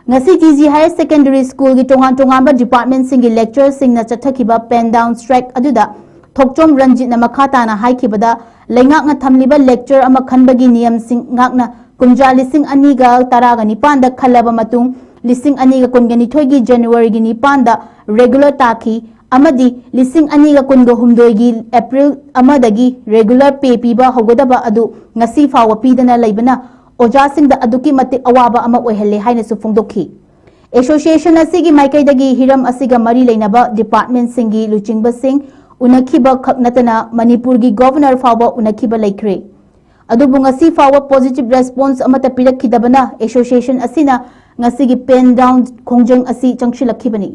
ꯉꯁꯤ ꯇꯤ ꯖꯤ higher secondary schoolꯒꯤ ꯇꯣꯉꯥꯟ ꯇꯣꯉꯥꯟꯕ departmentꯁꯤꯡꯒꯤ lecturerꯁꯤꯡꯅ ꯆꯠꯊꯈꯤꯕ pen down strike ꯑꯗꯨꯗ ꯊꯣꯛꯆꯣꯝ ꯔꯟꯖꯤꯠꯅ ꯃꯈꯥ ꯇꯥꯅ ꯍꯥꯏꯈꯤꯕꯗ, ꯂꯩꯉꯥꯛꯅ ꯊꯝꯂꯤꯕ lecturer ꯑꯃ ꯈꯟꯕꯒꯤ ꯅꯤꯌꯝꯁꯤꯡ ꯉꯥꯛꯅ ꯀꯨꯝꯖꯥ ꯂꯤꯁꯤꯡ ꯑꯅꯤꯒ ꯇꯔꯥꯒ ꯅꯤꯄꯥꯟꯗ ꯈꯜꯂꯕ ꯃꯇꯨꯡ, ꯂꯤꯁꯤꯡ ꯑꯅꯤꯒ ꯀꯨꯟꯒ ꯅꯤꯊꯣꯏꯒꯤ Januaryꯒꯤ ꯅꯤꯄꯥꯟꯗ regular ꯇꯥꯈꯤ ꯑꯃꯗꯤ ꯂꯤꯁꯤꯡ ꯑꯅꯤꯒ ꯀꯨꯟꯒ ꯍꯨꯝꯗꯣꯏꯒꯤ April ꯑꯃꯗꯒꯤ regular pay ꯄꯤꯕ ꯍꯧꯒꯗꯕ ꯑꯗꯨ ꯉꯁꯤ ꯐꯥꯎꯕ ꯄꯤꯗꯅ ꯂꯩꯕꯅ ꯑꯣꯖꯥꯁꯤꯡꯗ ꯑꯗꯨꯛꯀꯤ ꯃꯇꯤꯛ ꯑꯋꯥꯕ ꯑꯃ ꯑꯣꯏꯍꯜꯂꯦ ꯍꯥꯏꯅꯁꯨ ꯐꯣꯡꯗꯣꯛꯈꯤ꯫ Association ꯑꯁꯤꯒꯤ ꯃꯥꯏꯀꯩꯗꯒꯤ ꯍꯤꯔꯝ ꯑꯁꯤꯒ ꯃꯔꯤ ꯂꯩꯅꯕ departmentꯁꯤꯡꯒꯤ ꯂꯨꯆꯤꯡꯕꯁꯤꯡ ꯎꯅꯈꯤꯕ ꯈꯛ ꯅꯠꯇꯅ ꯃꯅꯤꯄꯨꯔꯒꯤ Governor ꯐꯥꯎꯕ ꯎꯅꯈꯤꯕ ꯂꯩꯈ꯭ꯔꯦ꯫ ꯑꯗꯨꯕꯨ ꯉꯁꯤ ꯐꯥꯎꯕ positive response ꯑꯃꯠꯇ ꯄꯤꯔꯛꯈꯤꯗꯕꯅ association ꯑꯁꯤꯅ ꯉꯁꯤꯒꯤ pen down ꯈꯣꯡꯖꯪ ꯑꯁꯤ ꯆꯪꯁꯤꯜꯂꯛꯈꯤꯕꯅꯤ꯫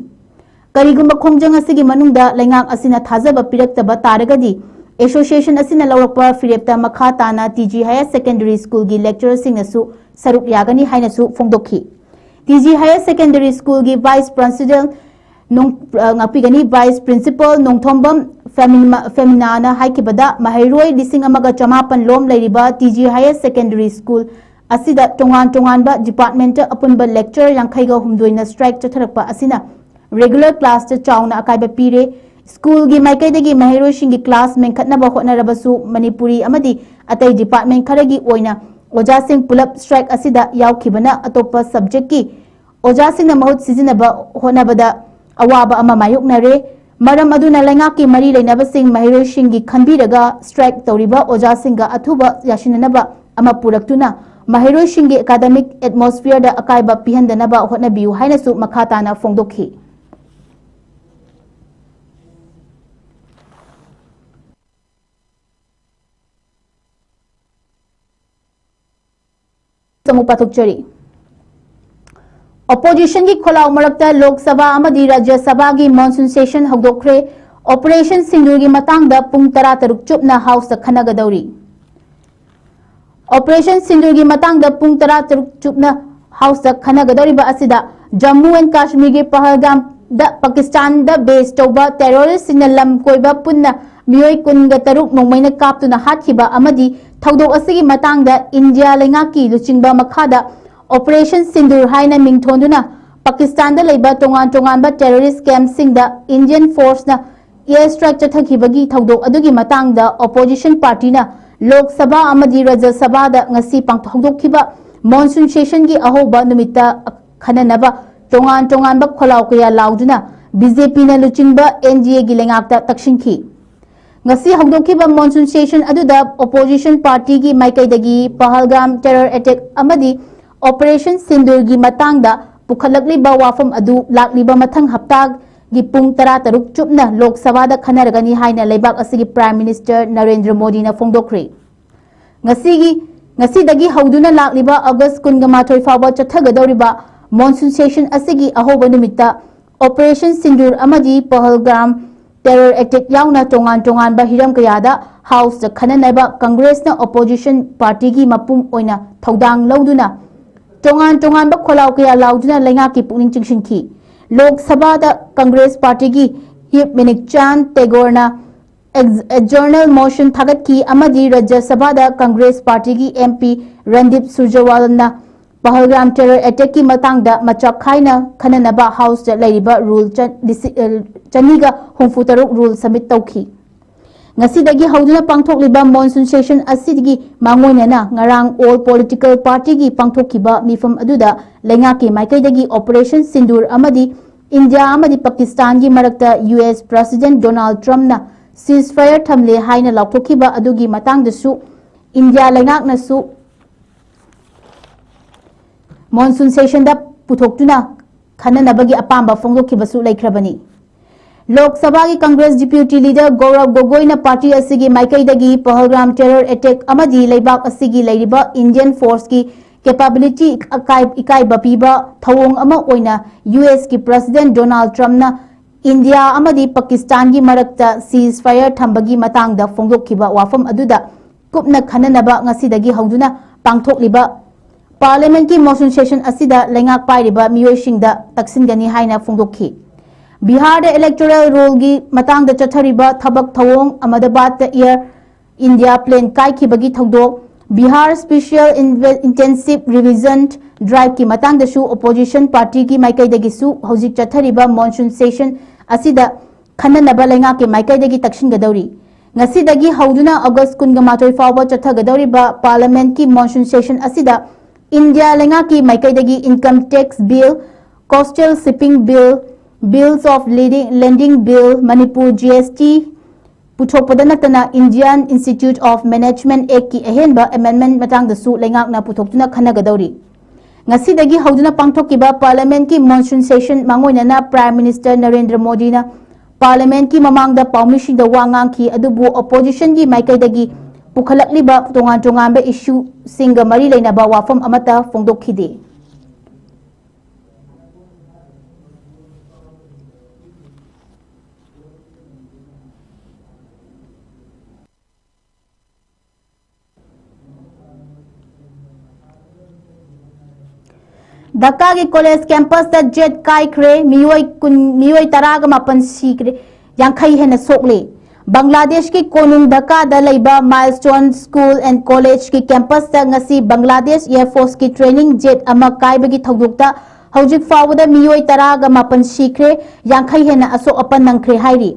ꯀꯔꯤꯒꯨꯝꯕ ꯈꯣꯡꯖꯪ ꯑꯁꯤꯒꯤ ꯃꯅꯨꯡꯗ ꯂꯩꯉꯥꯛ ꯑꯁꯤꯅ ꯊꯥꯖꯕ ꯄꯤꯔꯛꯇꯕ ꯇꯥꯔꯒꯗꯤ, association ꯑꯁꯤꯅ ꯂꯧꯔꯛꯄ ꯐꯤꯔꯦꯞꯇ ꯃꯈꯥ ꯇꯥꯅ ꯇꯤ ꯖꯤ higher secondary schoolꯒꯤ lecturerꯁꯤꯡꯅꯁꯨ ꯁꯔꯨꯛ ꯌꯥꯒꯅꯤ ꯍꯥꯏꯅꯁꯨ ꯐꯣꯡꯗꯣꯛꯈꯤ꯫ T G higher secondary schoolꯒꯤ vice principal ꯅꯣꯡ-, ꯑ, ꯉꯥꯛꯄꯤꯒꯅꯤ, vice principal ꯅꯣꯡꯊꯣꯝꯕꯝ ꯐꯦꯃꯤꯃ-, ꯐꯦꯃꯤꯅꯥꯅ ꯍꯥꯏꯈꯤꯕꯗ, ꯃꯍꯩꯔꯣꯏ ꯂꯤꯁꯤꯡ ꯑꯃꯒ ꯆꯃꯥꯄꯟ ꯂꯣꯝ ꯂꯩꯔꯤꯕ T G higher secondary school ꯑꯁꯤꯗ ꯇꯣꯉꯥꯟ ꯇꯣꯉꯥꯟꯕ department ꯑꯄꯨꯟꯕ lecturer ꯌꯥꯡꯈꯩꯒ ꯍꯨꯝꯗꯣꯏꯅ strike ꯆꯠꯊꯔꯛꯄ ꯑꯁꯤꯅ regular classꯇ ꯆꯥꯎꯅ ꯑꯀꯥꯏꯕ ꯄꯤꯔꯦ꯫ Schoolꯒꯤ ꯃꯥꯏꯀꯩꯗꯒꯤ ꯃꯍꯩꯔꯣꯏꯁꯤꯡꯒꯤ class ꯃꯦꯟꯈꯠꯅꯕ ꯍꯣꯠꯅꯔꯕꯁꯨ ꯃꯅꯤꯄꯨꯔꯤ ꯑꯃꯗꯤ ꯑꯇꯩ department ꯈꯔꯒꯤ ꯑꯣꯏꯅ ꯑꯣꯖꯥꯁꯤꯡ ꯄꯨꯂꯞ strike ꯑꯁꯤꯗ ꯌꯥꯎꯈꯤꯕꯅ ꯑꯇꯣꯞꯄ subjectꯀꯤ ꯑꯣꯖꯥꯁꯤꯡꯅ ꯃꯍꯨꯠ ꯁꯤꯖꯤꯟꯅꯕ ꯍꯣꯠꯅꯕꯗ ꯑꯋꯥꯕ ꯑꯃ ꯃꯥꯌꯣꯛꯅꯔꯦ꯫ ꯃꯔꯝ ꯑꯗꯨꯅ ꯂꯩꯉꯥꯛꯀꯤ ꯃꯔꯤ ꯂꯩꯅꯕꯁꯤꯡ ꯃꯍꯩꯔꯣꯏꯁꯤꯡꯒꯤ ꯈꯟꯕꯤꯔꯒ strike ꯇꯧꯔꯤꯕ ꯑꯣꯖꯥꯁꯤꯡꯒ ꯑꯊꯨꯕ ꯌꯥꯁꯤꯟꯅꯅꯕ ꯑꯃ ꯄꯨꯔꯛꯇꯨꯅ ꯃꯍꯩꯔꯣꯏꯁꯤꯡꯒꯤ academic atmosphereꯗ ꯑꯀꯥꯏꯕ ꯄꯤꯍꯟꯗꯅꯕ ꯍꯣꯠꯅꯕꯤꯌꯨ ꯍꯥꯏꯅꯁꯨ ꯃꯈꯥ ꯇꯥꯅ ꯐꯣꯡꯗꯣꯛꯈꯤ꯫ ꯑꯃꯨꯛ ꯄꯥꯊꯣꯛꯆꯔꯤ꯫ Oppositionꯒꯤ ꯈꯣꯜꯂꯥꯎ ꯃꯔꯛꯇ ꯂꯣꯛ ꯁꯚꯥ ꯑꯃꯗꯤ ꯔꯥꯖ꯭ꯌ ꯁꯚꯥꯒꯤ monsoon session ꯍꯧꯗꯣꯛꯈ꯭ꯔꯦ꯫ Operation ꯁꯤꯟꯗꯨꯔꯒꯤ ꯃꯇꯥꯡꯗ ꯄꯨꯡ ꯇꯔꯥ ꯇꯔꯨꯛ ꯆꯨꯞꯅ Houseꯇ ꯈꯟꯅꯒꯗꯧꯔꯤ꯫ Operation ꯁꯤꯟꯗꯨꯔꯒꯤ ꯃꯇꯥꯡꯗ ꯄꯨꯡ ꯇꯔꯥ ꯇꯔꯨꯛ ꯆꯨꯞꯅ Houseꯇ ꯈꯟꯅꯒꯗꯧꯔꯤꯕ ꯑꯁꯤꯗ Jammu and Kashmirꯒꯤ ꯄꯍꯜꯒꯥꯝꯗ ꯄꯥꯀꯤꯁꯇꯥꯟꯗ base ꯇꯧꯕ terroristꯁꯤꯡꯅ ꯂꯝ ꯀꯣꯏꯕ ꯄꯨꯟꯅ ꯃꯤꯑꯣꯏ ꯀꯨꯟꯒ ꯇꯔꯨꯛ ꯅꯣꯡꯃꯩꯅ ꯀꯥꯞꯇꯨꯅ ꯍꯥꯠꯈꯤꯕ ꯑꯃꯗꯤ ꯊꯧꯗꯣꯛ ꯑꯁꯤꯒꯤ ꯃꯇꯥꯡꯗ ꯏꯟꯗꯤꯌꯥ ꯂꯩꯉꯥꯛꯀꯤ ꯂꯨꯆꯤꯡꯕ ꯃꯈꯥꯗ Operation ꯁꯤꯟꯗꯨꯔ ꯍꯥꯏꯅ ꯃꯤꯡꯊꯣꯟꯗꯨꯅ ꯄꯥꯀꯤꯁꯇꯥꯟꯗ ꯂꯩꯕ ꯇꯣꯉꯥꯟ ꯇꯣꯉꯥꯟꯕ terrorist campꯁꯤꯡꯗ Indian forceꯅ air strike ꯆꯠꯊꯈꯤꯕꯒꯤ ꯊꯧꯗꯣꯛ ꯑꯗꯨꯒꯤ ꯃꯇꯥꯡꯗ opposition partyꯅ ꯂꯣꯛ ꯁꯚꯥ ꯑꯃꯗꯤ ꯔꯥꯖ꯭ꯌ ꯁꯚꯥꯗ ꯉꯁꯤ ꯄꯥꯡꯊꯣꯛ ꯍꯧꯗꯣꯛꯈꯤꯕ monsoon sessionꯒꯤ ꯑꯍꯧꯕ ꯅꯨꯃꯤꯠꯇ ꯈꯟꯅꯅꯕ ꯇꯣꯉꯥꯟ ꯇꯣꯉꯥꯟꯕ ꯈꯣꯜꯂꯥꯎ ꯀꯌꯥ ꯂꯥꯎꯗꯨꯅ BJPꯅ ꯂꯨꯆꯤꯡꯕ NDAꯒꯤ ꯂꯩꯉꯥꯛꯇ ꯇꯛꯁꯤꯟꯈꯤ꯫ ꯉꯁꯤ ꯍꯧꯗꯣꯛꯈꯤꯕ monsoon session ꯑꯗꯨꯗ opposition partyꯒꯤ ꯃꯥꯏꯀꯩꯗꯒꯤ ꯄꯍꯜꯒꯥꯝ terror attack ꯑꯃꯗꯤ Operation ꯁꯤꯟꯗꯨꯔꯒꯤ ꯃꯇꯥꯡꯗ ꯄꯨꯈꯠꯂꯛꯂꯤꯕ ꯋꯥꯐꯝ ꯑꯗꯨ ꯂꯥꯛꯂꯤꯕ ꯃꯊꯪ ꯍꯞꯇꯥꯒꯤ ꯄꯨꯡ ꯇꯔꯥ ꯇꯔꯨꯛ ꯆꯨꯞꯅ ꯂꯣꯛ ꯁꯚꯥꯗ ꯈꯟꯅꯔꯒꯅꯤ ꯍꯥꯏꯅ ꯂꯩꯕꯥꯛ ꯑꯁꯤꯒꯤ Prime Minister ꯅꯔꯦꯟꯗ꯭ꯔ ꯃꯣꯗꯤꯅ ꯐꯣꯡꯗꯣꯛꯈ꯭ꯔꯦ꯫ ꯉꯁꯤꯒꯤ, ꯉꯁꯤꯗꯒꯤ ꯍꯧꯗꯨꯅ ꯂꯥꯛꯂꯤꯕ August ꯀꯨꯟꯒ ꯃꯥꯊꯣꯏ ꯐꯥꯎꯕ ꯆꯠꯊꯒꯗꯧꯔꯤꯕ monsoon session ꯑꯁꯤꯒꯤ ꯑꯍꯧꯕ ꯅꯨꯃꯤꯠꯇ Operation ꯁꯤꯟꯗꯨꯔ ꯑꯃꯗꯤ ꯄꯍꯜꯒꯥꯝ terror attack ꯌꯥꯎꯅ ꯇꯣꯉꯥꯟ ꯇꯣꯉꯥꯟꯕ ꯍꯤꯔꯝ ꯀꯌꯥꯗ Houseꯇ ꯈꯟꯅꯅꯕ Congressꯅ opposition partyꯒꯤ ꯃꯄꯨꯝ ꯑꯣꯏꯅ ꯊꯧꯗꯥꯡ ꯂꯧꯗꯨꯅ ꯇꯣꯉꯥꯟ ꯇꯣꯉꯥꯟꯕ ꯈꯣꯜꯂꯥꯎ ꯀꯌꯥ ꯂꯥꯎꯗꯨꯅ ꯂꯩꯉꯥꯛꯀꯤ ꯄꯨꯛꯅꯤꯡ ꯆꯤꯡꯁꯤꯟꯈꯤ꯫ ꯂꯣꯛ ꯁꯚꯥꯗ Congress partyꯒꯤ Whip ꯃꯤꯅꯤꯛꯆꯥꯟ ꯇꯦꯒꯣꯔꯅ ex-, adjournal motion ꯊꯥꯒꯠꯈꯤ ꯑꯃꯗꯤ ꯔꯥꯖ꯭ꯌ ꯁꯚꯥꯗ Congress partyꯒꯤ MP ꯔꯟꯗꯤꯞ ꯁꯨꯔꯖꯦꯋꯥꯂꯥꯅ ꯄꯍꯜꯒꯥꯝ terror attackꯀꯤ ꯃꯇꯥꯡꯗ ꯃꯆꯥꯛ ꯈꯥꯏꯅ ꯈꯟꯅꯅꯕ Houseꯇ ꯂꯩꯔꯤꯕ rule ꯆ-, ꯂꯤꯁꯤ-, ꯑ, ꯆꯅꯤꯒ ꯍꯨꯝꯐꯨ ꯇꯔꯨꯛ rule submit ꯇꯧꯈꯤ꯫ ꯉꯁꯤꯗꯒꯤ ꯍꯧꯗꯨꯅ ꯄꯥꯡꯊꯣꯛꯂꯤꯕ monsoon session ꯑꯁꯤꯒꯤ ꯃꯥꯡꯑꯣꯏꯅꯅ ꯉꯔꯥꯡ all political partyꯒꯤ ꯄꯥꯡꯊꯣꯛꯈꯤꯕ ꯃꯤꯐꯝ ꯑꯗꯨꯗ ꯂꯩꯉꯥꯛꯀꯤ ꯃꯥꯏꯀꯩꯗꯒꯤ Operation ꯁꯤꯟꯗꯨꯔ ꯑꯃꯗꯤ ꯏꯟꯗꯤꯌꯥ ꯑꯃꯗꯤ ꯄꯥꯀꯤꯁꯇꯥꯟꯒꯤ ꯃꯔꯛꯇ US President Donald Trumpꯅ ceasefire ꯊꯝꯂꯦ ꯍꯥꯏꯅ ꯂꯥꯎꯊꯣꯛꯈꯤꯕ ꯑꯗꯨꯒꯤ ꯃꯇꯥꯡꯗꯁꯨ ꯏꯟꯗꯤꯌꯥ ꯂꯩꯉꯥꯛꯅꯁꯨ monsoon sessionꯗ ꯄꯨꯊꯣꯛꯇꯨꯅ ꯈꯟꯅꯅꯕꯒꯤ ꯑꯄꯥꯝꯕ ꯐꯣꯡꯗꯣꯛꯈꯤꯕꯁꯨ ꯂꯩꯈ꯭ꯔꯕꯅꯤ꯫ ꯂꯣꯛ ꯁꯚꯥꯒꯤ Congress Deputy Leader ꯒꯧꯔꯕ ꯒꯣꯒꯣꯏꯅ party ꯑꯁꯤꯒꯤ ꯃꯥꯏꯀꯩꯗꯒꯤ ꯄꯍꯜꯒꯥꯝ terror attack ꯑꯃꯗꯤ ꯂꯩꯕꯥꯛ ꯑꯁꯤꯒꯤ ꯂꯩꯔꯤꯕ Indian forceꯀꯤ capability ꯑꯀꯥꯏ-, ꯏꯀꯥꯏꯕ ꯄꯤꯕ ꯊꯧꯑꯣꯡ ꯑꯃ ꯑꯣꯏꯅ ꯌꯨ ꯑꯦꯁꯀꯤ President Donald Trumpꯅ ꯏꯟꯗꯤꯌꯥ ꯑꯃꯗꯤ ꯄꯥꯀꯤꯁꯇꯥꯟꯒꯤ ꯃꯔꯛꯇ ceasefire ꯊꯝꯕꯒꯤ ꯃꯇꯥꯡꯗ ꯐꯣꯡꯗꯣꯛꯈꯤꯕ ꯋꯥꯐꯝ ꯑꯗꯨꯗ ꯀꯨꯞꯅ ꯈꯟꯅꯅꯕ ꯉꯁꯤꯗꯒꯤ ꯍꯧꯗꯨꯅ ꯄꯥꯡꯊꯣꯛꯂꯤꯕ Parliamentꯀꯤ monsoon session ꯑꯁꯤꯗ ꯂꯩꯉꯥꯛ ꯄꯥꯏꯔꯤꯕ ꯃꯤꯑꯣꯏꯁꯤꯡꯗ ꯇꯛꯁꯤꯟꯒꯅꯤ ꯍꯥꯏꯅ ꯐꯣꯡꯗꯣꯛꯈꯤ꯫ ꯕꯤꯍꯥꯔꯗ electoral rollꯒꯤ ꯃꯇꯥꯡꯗ ꯆꯠꯊꯔꯤꯕ ꯊꯕꯛ ꯊꯧꯑꯣꯡ, ꯑꯍꯃꯗꯥꯕꯥꯗꯇ Air India plane ꯀꯥꯏꯈꯤꯕꯒꯤ ꯊꯧꯗꯣꯛ, Bihar Special Inve-, Intensive Revision Driveꯀꯤ ꯃꯇꯥꯡꯗꯁꯨ opposition partyꯒꯤ ꯃꯥꯏꯀꯩꯗꯒꯤꯁꯨ ꯍꯧꯖꯤꯛ ꯆꯠꯊꯔꯤꯕ monsoon session ꯑꯁꯤꯗ ꯈꯟꯅꯅꯕ ꯂꯩꯉꯥꯛꯀꯤ ꯃꯥꯏꯀꯩꯗꯒꯤ ꯇꯛꯁꯤꯟꯒꯗꯧꯔꯤ꯫ ꯉꯁꯤꯗꯒꯤ ꯍꯧꯗꯨꯅ August ꯀꯨꯟꯒ ꯃꯥꯊꯣꯏ ꯐꯥꯎꯕ ꯆꯠꯊꯒꯗꯧꯔꯤꯕ Parliamentꯀꯤ monsoon session ꯑꯁꯤꯗ ꯏꯟꯗꯤꯌꯥ ꯂꯩꯉꯥꯛꯀꯤ ꯃꯥꯏꯀꯩꯗꯒꯤ Income Tax Bill, Coastal Shipping Bill, Bills of Lending, Lending Bill, Manipur G S T ꯄꯨꯊꯣꯛꯄꯗ ꯅꯠꯇꯅ Indian Institute of Management Actꯀꯤ ꯑꯍꯦꯟꯕ amendment ꯃꯇꯥꯡꯗꯁꯨ ꯂꯩꯉꯥꯛꯅ ꯄꯨꯊꯣꯛꯇꯨꯅ ꯈꯟꯅꯒꯗꯧꯔꯤ꯫ ꯉꯁꯤꯗꯒꯤ ꯍꯧꯗꯨꯅ ꯄꯥꯡꯊꯣꯛꯈꯤꯕ Parliamentꯀꯤ monsoon session ꯃꯥꯡꯑꯣꯏꯅꯅ Prime Minister ꯅꯔꯦꯟꯗ꯭ꯔ ꯃꯣꯗꯤꯅ Parliamentꯀꯤ ꯃꯃꯥꯡꯗ ꯄꯥꯎꯃꯤꯁꯤꯡꯗ ꯋꯥ ꯉꯥꯡꯈꯤ, ꯑꯗꯨꯕꯨ oppositionꯒꯤ ꯃꯥꯏꯀꯩꯗꯒꯤ ꯄꯨꯈꯠꯂꯛꯂꯤꯕ ꯇꯣꯉꯥꯟ ꯇꯣꯉꯥꯟꯕ issueꯁꯤꯡꯒ ꯃꯔꯤ ꯂꯩꯅꯕ ꯋꯥꯐꯝ ꯑꯃꯠꯇ ꯐꯣꯡꯗꯣꯛꯈꯤꯗꯦ꯫ ꯙꯥꯀꯥꯒꯤ college campusꯇ jet ꯀꯥꯏꯈ꯭ꯔꯦ, ꯃꯤꯑꯣꯏ ꯀꯨꯟ, ꯃꯤꯑꯣꯏ ꯇꯔꯥꯒ ꯃꯥꯄꯟ ꯁꯤꯈ꯭ꯔꯦ, ꯌꯥꯡꯈꯩ ꯍꯦꯟꯅ ꯁꯣꯛꯂꯦ꯫ ꯕꯪꯒ꯭ꯂꯥꯗꯦꯁꯀꯤ ꯀꯣꯅꯨꯡ ꯙꯥꯀꯥꯗ ꯂꯩꯕ Milestone School and Collegeꯀꯤ campusꯇ ꯉꯁꯤ ꯕꯪꯒ꯭ꯂꯥꯗꯦꯁ Air Forceꯀꯤ training jet ꯑꯃ ꯀꯥꯏꯕꯒꯤ ꯊꯧꯗꯣꯛꯇ ꯍꯧꯖꯤꯛ ꯐꯥꯎꯕꯗ ꯃꯤꯑꯣꯏ ꯇꯔꯥꯒ ꯃꯥꯄꯟ ꯁꯤꯈ꯭ꯔꯦ, ꯌꯥꯡꯈꯩ ꯍꯦꯟꯅ ꯑꯁꯣꯛ ꯑꯄꯟ ꯅꯪꯈ꯭ꯔꯦ ꯍꯥꯏꯔꯤ꯫